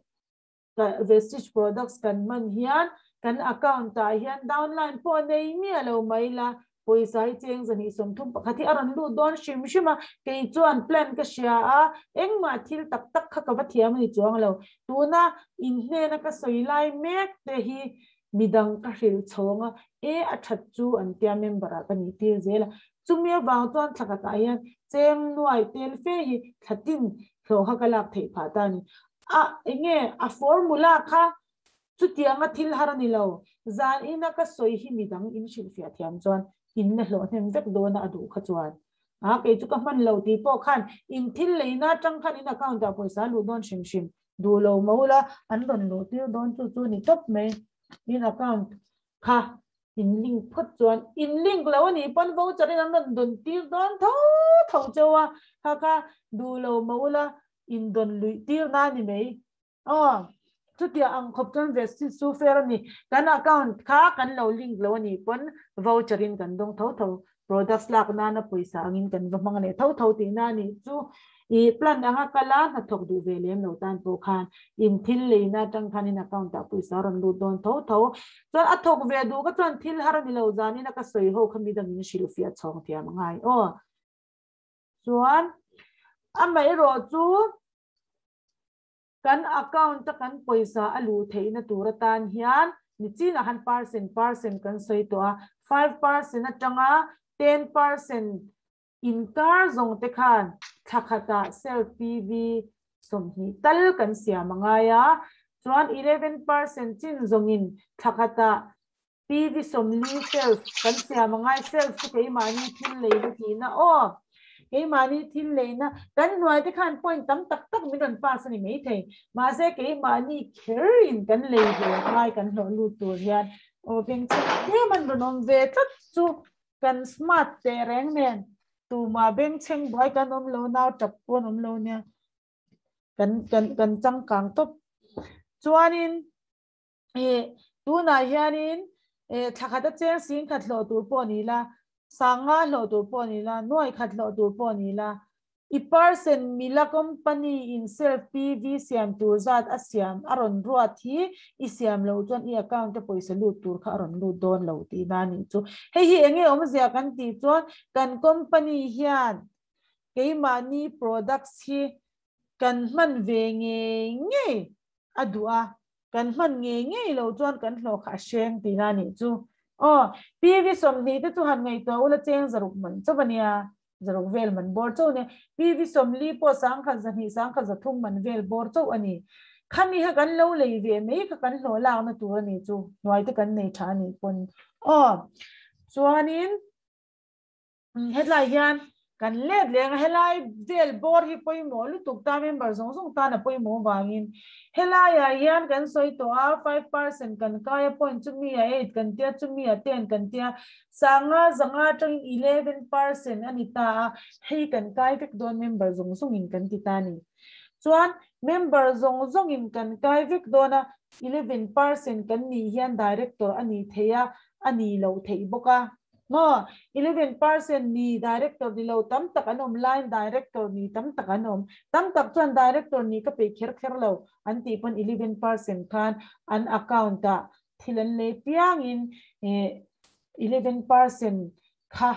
Vestige products kan hman hian kan account ah hian downline pawh nei miah lo mai la, pawisa hi cheng 231 hi a rawn lut dawn hrim hrim a, kei chuan plan ka hria a, engmah thil tak tak kha ka va thiam a ni chuang lo. Tuna in hnena ka sawi lai mek te hi midang ka hrilh chhawng a, e a that chu an tia member ah ka nih tir zel a, chumi avang chuan thla khatah hian cheng nuai tel fe hi thla tin hlawh kha ka lak theih phah ta a ni. A enge a formula kha chutianga thil har a ni lo. Zan ina ka sawi hi midang in hrilhfiah thiam chuan in la hlawh hnem vek dawn a a duh kha chuan. A kei chu ka hman lo tih pawh khan in thil leina atang khan in account ah pawisa a luh dawn hrim hrim duh lo maula an rawn luh tir dawn chu chu ni tawp mai. In account kha in link phawt chuan in link lo a nih pawn voucher in an rawn dawn tir dawn tho tho cheu a kha kha duh lo maula in dawn luih tir na ni mai. Aw, chutia ang khawp chuan Vestige chu fair a ni. Kan account kha kan lo link lo a nih pawn voucher in kan dawng tho tho. Products lak nana pawisa angin kan va hmang leh tho tho tihna a nih chu. I plan anga kal a, hnathawk duh ve lem lo tan pawh khan in thil leina atang khan in account ah pawisa a rawn lut dawn tho tho. Chuan a thawk ve duh kha chuan thil har a ni lo zanin a ka sawi ho kha midangin hrilhfiah chhawng thiam a ngai aw. Chuan amaherawh chu kan account a kan pawisa a luh theihna tur atan hian nichinah khan percent percent kan sawi tawh a, 5% atanga 10% inkar zawng te khan thla khatah self PV 20 tal kan siam a ngai a, chuan 11% chin zawngin thla khatah PV 40 self kan siam a ngai self chu keimahni thil leina tihna aw keimahni thil leina kan hnuai te khan point tam tak tak min rawn pass a ni maithei mahse keimahni kher in kan lei ve ngai kan hlawh lut tur hian aw bengchheng tlem an rawn awm ve tlat chu kan smart teh reng nen tumah bengchheng buai kan awm lo nau tap pawh an awm lo nia kan kan kan changkang tawp chuanin E tunah hianin e thla khat a cheng sing khat hlawh tur pawh ni la, 50 hlawh tur pawh ni la, nuai khat hlawh tur pawh ni la. I percent mila company in self PV siam tur zat a siam a rawn ruat hi i siam loh chuan i account a pawisa lut tur kha a rawn lut dawn lo tih na nih chu. Hei hi enge awmzia kan tih chuan kan company hian keimahni products hi kan hman ve ngei ngei a duh a, kan hman ngei ngei loh chuan kan hlawh kha a hreng tih na nih chu. Aw, PV 20 te chu han ngaihtuah ula cheng zaruk man chauh a nia, zaruk vel man bawr chauh a nia. PV 40 pawh 1000 200 1000 300 man vel bawr chauh a ni. Khami kha kan lo lei ve mai kha kan hlawh lakna tur a nih chu, hnuai te kan nei tha a nih pawn. Aw, chuanin. Hetlai hian kan let leng a, helai vel bawr hi pawimawh lutuk ta member zawng zawng tan a pawimawh vangin helaiah hian kan sawi tawh a, 5% kan kai a point chumi a 8 kan tia chumi a 10 kan tia sanga zanga atangin 11% a ni ta a, hei kan kai vek dawn member zawng zawngin kan ti ta a ni. Chuan member zawng zawngin kan kai vek dawn a, 11% kan nih hian director a ni thei a, a ni loh theih bawk a. Maw? 11% ni director ni lo tam tak an awm, line director ni tam tak an awm. Tam tak chuan director ni ka peih kher kher lo an tih pawn 11% khan an account ah thil an lei piangin 11% kha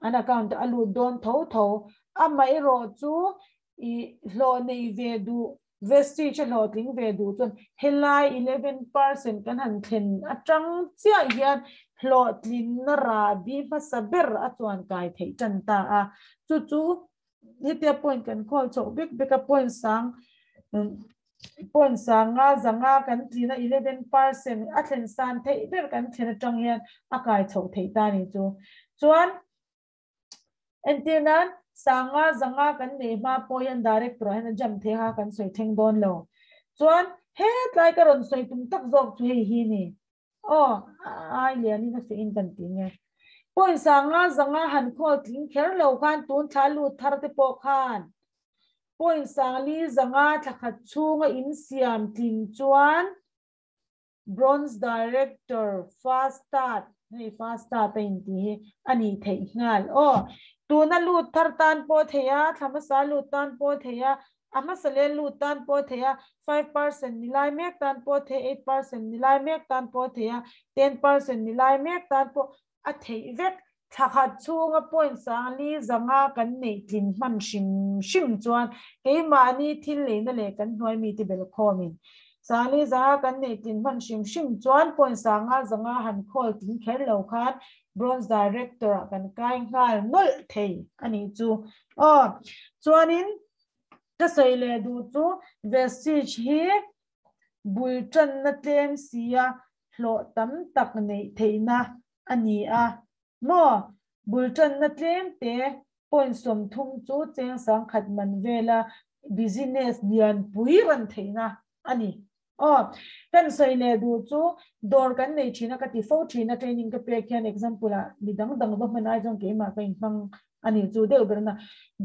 an account ah a lut dawn tho tho. Amaherawh chu i hlawh nei ve duh Vestige a hlawhtling ve duh chuan helai 11% kan han thlen atang chiah hian hlawhtlinna rahbi hmasa ber a chuan kai theih tan ta a. Chu chu hetia point kan khawl chhoh bek bek a, point sang point sanga zanga kan tlin a 11% a thlen san theih ber kan thlen atang hian a kai chhoh theih ta ni chu. Chuan Entir nan, sanga zanga kan nei hma pawh hian director ah hian a jump thei a kan sawi thleng dawn lo. Chuan hetlai ka rawn sawi tum tak zawk chu hei hi ni. Aw, ai lianin a fiah in kan ti nge. Point sanga zanga han khawl tling kher lo khan tun thla lut thar te pawh khan point sangli zanga thla khat chhunga insiam tlin chuan Bronze Director Fast Start, hei Fast Start a intih hi a nih theih nghal aw. Tuna lut thar tan pawh thei a, thla hmasa lut tan pawh thei a, a hmasa leh lut tan pawh thei a, 5% ni lai mek tan pawh thei, 8% ni lai mek tan pawh thei a, 10% ni lai mek tan pawh a theih vek. Thla khat chhunga point sangli zanga kan neih tlin hman hrim hrim chuan keimahni thil leina leh kan hnuai mite belkhawmin sangli zanga kan neih tlin hman hrim hrim chuan point sanga zanga han khawl tling kher lo khan Bronze Director ah kan kai nghal nawlh thei a nih chu. Aw, chuanin ka sawi leh duh chu Vestige hi bul tanna tlem sia hlawh tam tak neih theihna a ni a maw? Bul tanna tlem te point 30 chu cheng 10,000 man vela business lianpui rawn theihna a ni. Aw, kan sawi leh duh chu dawr kan nei thin a, ka ti fo thin a, training ka pek hian example ah mi dang dang va hman ai chuan keimah ka inhmang a ni chu deuh ber na.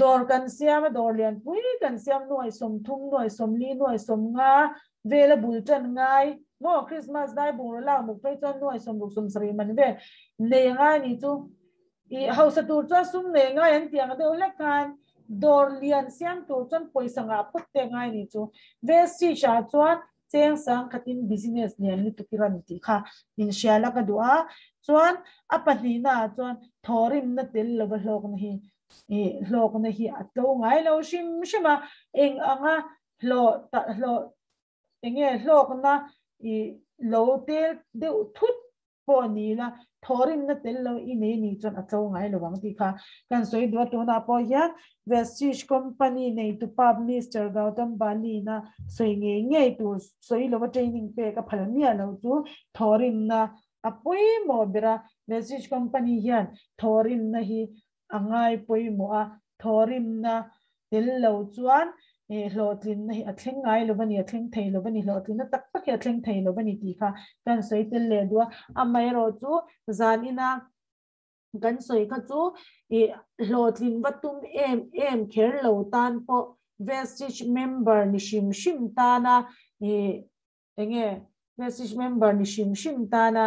Dawr kan siam a, dawr lianpui kan siam nuai 30, nuai 40, nuai 50 vela bul tan ngai maw? Christmas dai bungraw lak muk phei chuan nuai 60 70 man vel nei ngai ni chu. I hausa tur chuan sum nei ngai an tih ang deuh hlek khan dawr lian siam tur chuan pawisa ngah phawt te ngai ni chu. Vestige ah chuan cheng 10,000 in business lian lutuk i rawn tih kha inhria la ka duh a. Chuan a pahnihna ah chuan thawrimna tel lova hlawkna hi i hlawkna hi a tlo ngai lo hrim hrim a, eng anga hlawh ta hlawh enge hlawkna i lo tel deuh thut pawh ni la, thawrimna tel lo i nei nih chuan a tlo ngai lo ang tih kha kan sawi duh a. Tunah pawh hian Vestige Company neitupa Mister Gautam Bali-na sawi ngei ngei tur sawi lova training pek a phal miah lo chu thawrimna a pawimawh ber a. Vestige Company hian thawrimna hi a ngai pawimawh a, thawrimna tel lo chuan hlawhtlinna hi a thleng ngai lo a ni, a thleng thei lo a ni, hlawhtlinna tak tak hi a thleng thei lo a ni tih kha kan sawi tel leh duh a. Amaherawh chu zan ina kan sawi kha chu hlawhtlin va tum em em kher lo tan pawh Vestige member ni hrim hrim tana enge Vestige member ni hrim hrim tana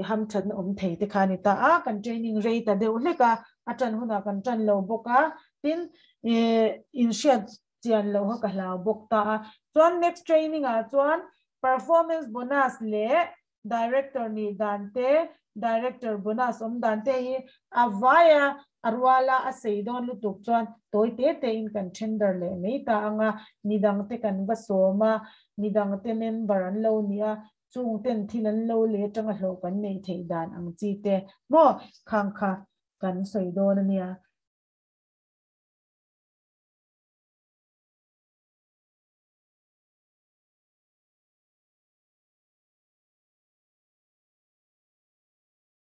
hamthatna awm thei te kha a ni ta a. Kan training rei ta deuh hlek a, a tan hunah kan tan lo bawk a. Tin, In hriat chian loh kha ka hlau bawk ta a. Chuan next training ah chuan performance bonus leh director nih dan te, director bonus awm dan te hi a vaia a ruala a sei dawn lutuk chuan tawi te te in kan tender leh mai ta ang a, midang te kan va sawm a, midang te member an lo ni a, chung ten thil an lo leh atanga hlawh kan neih theih dan ang chi te maw khang kha kan sawi dawn a nia.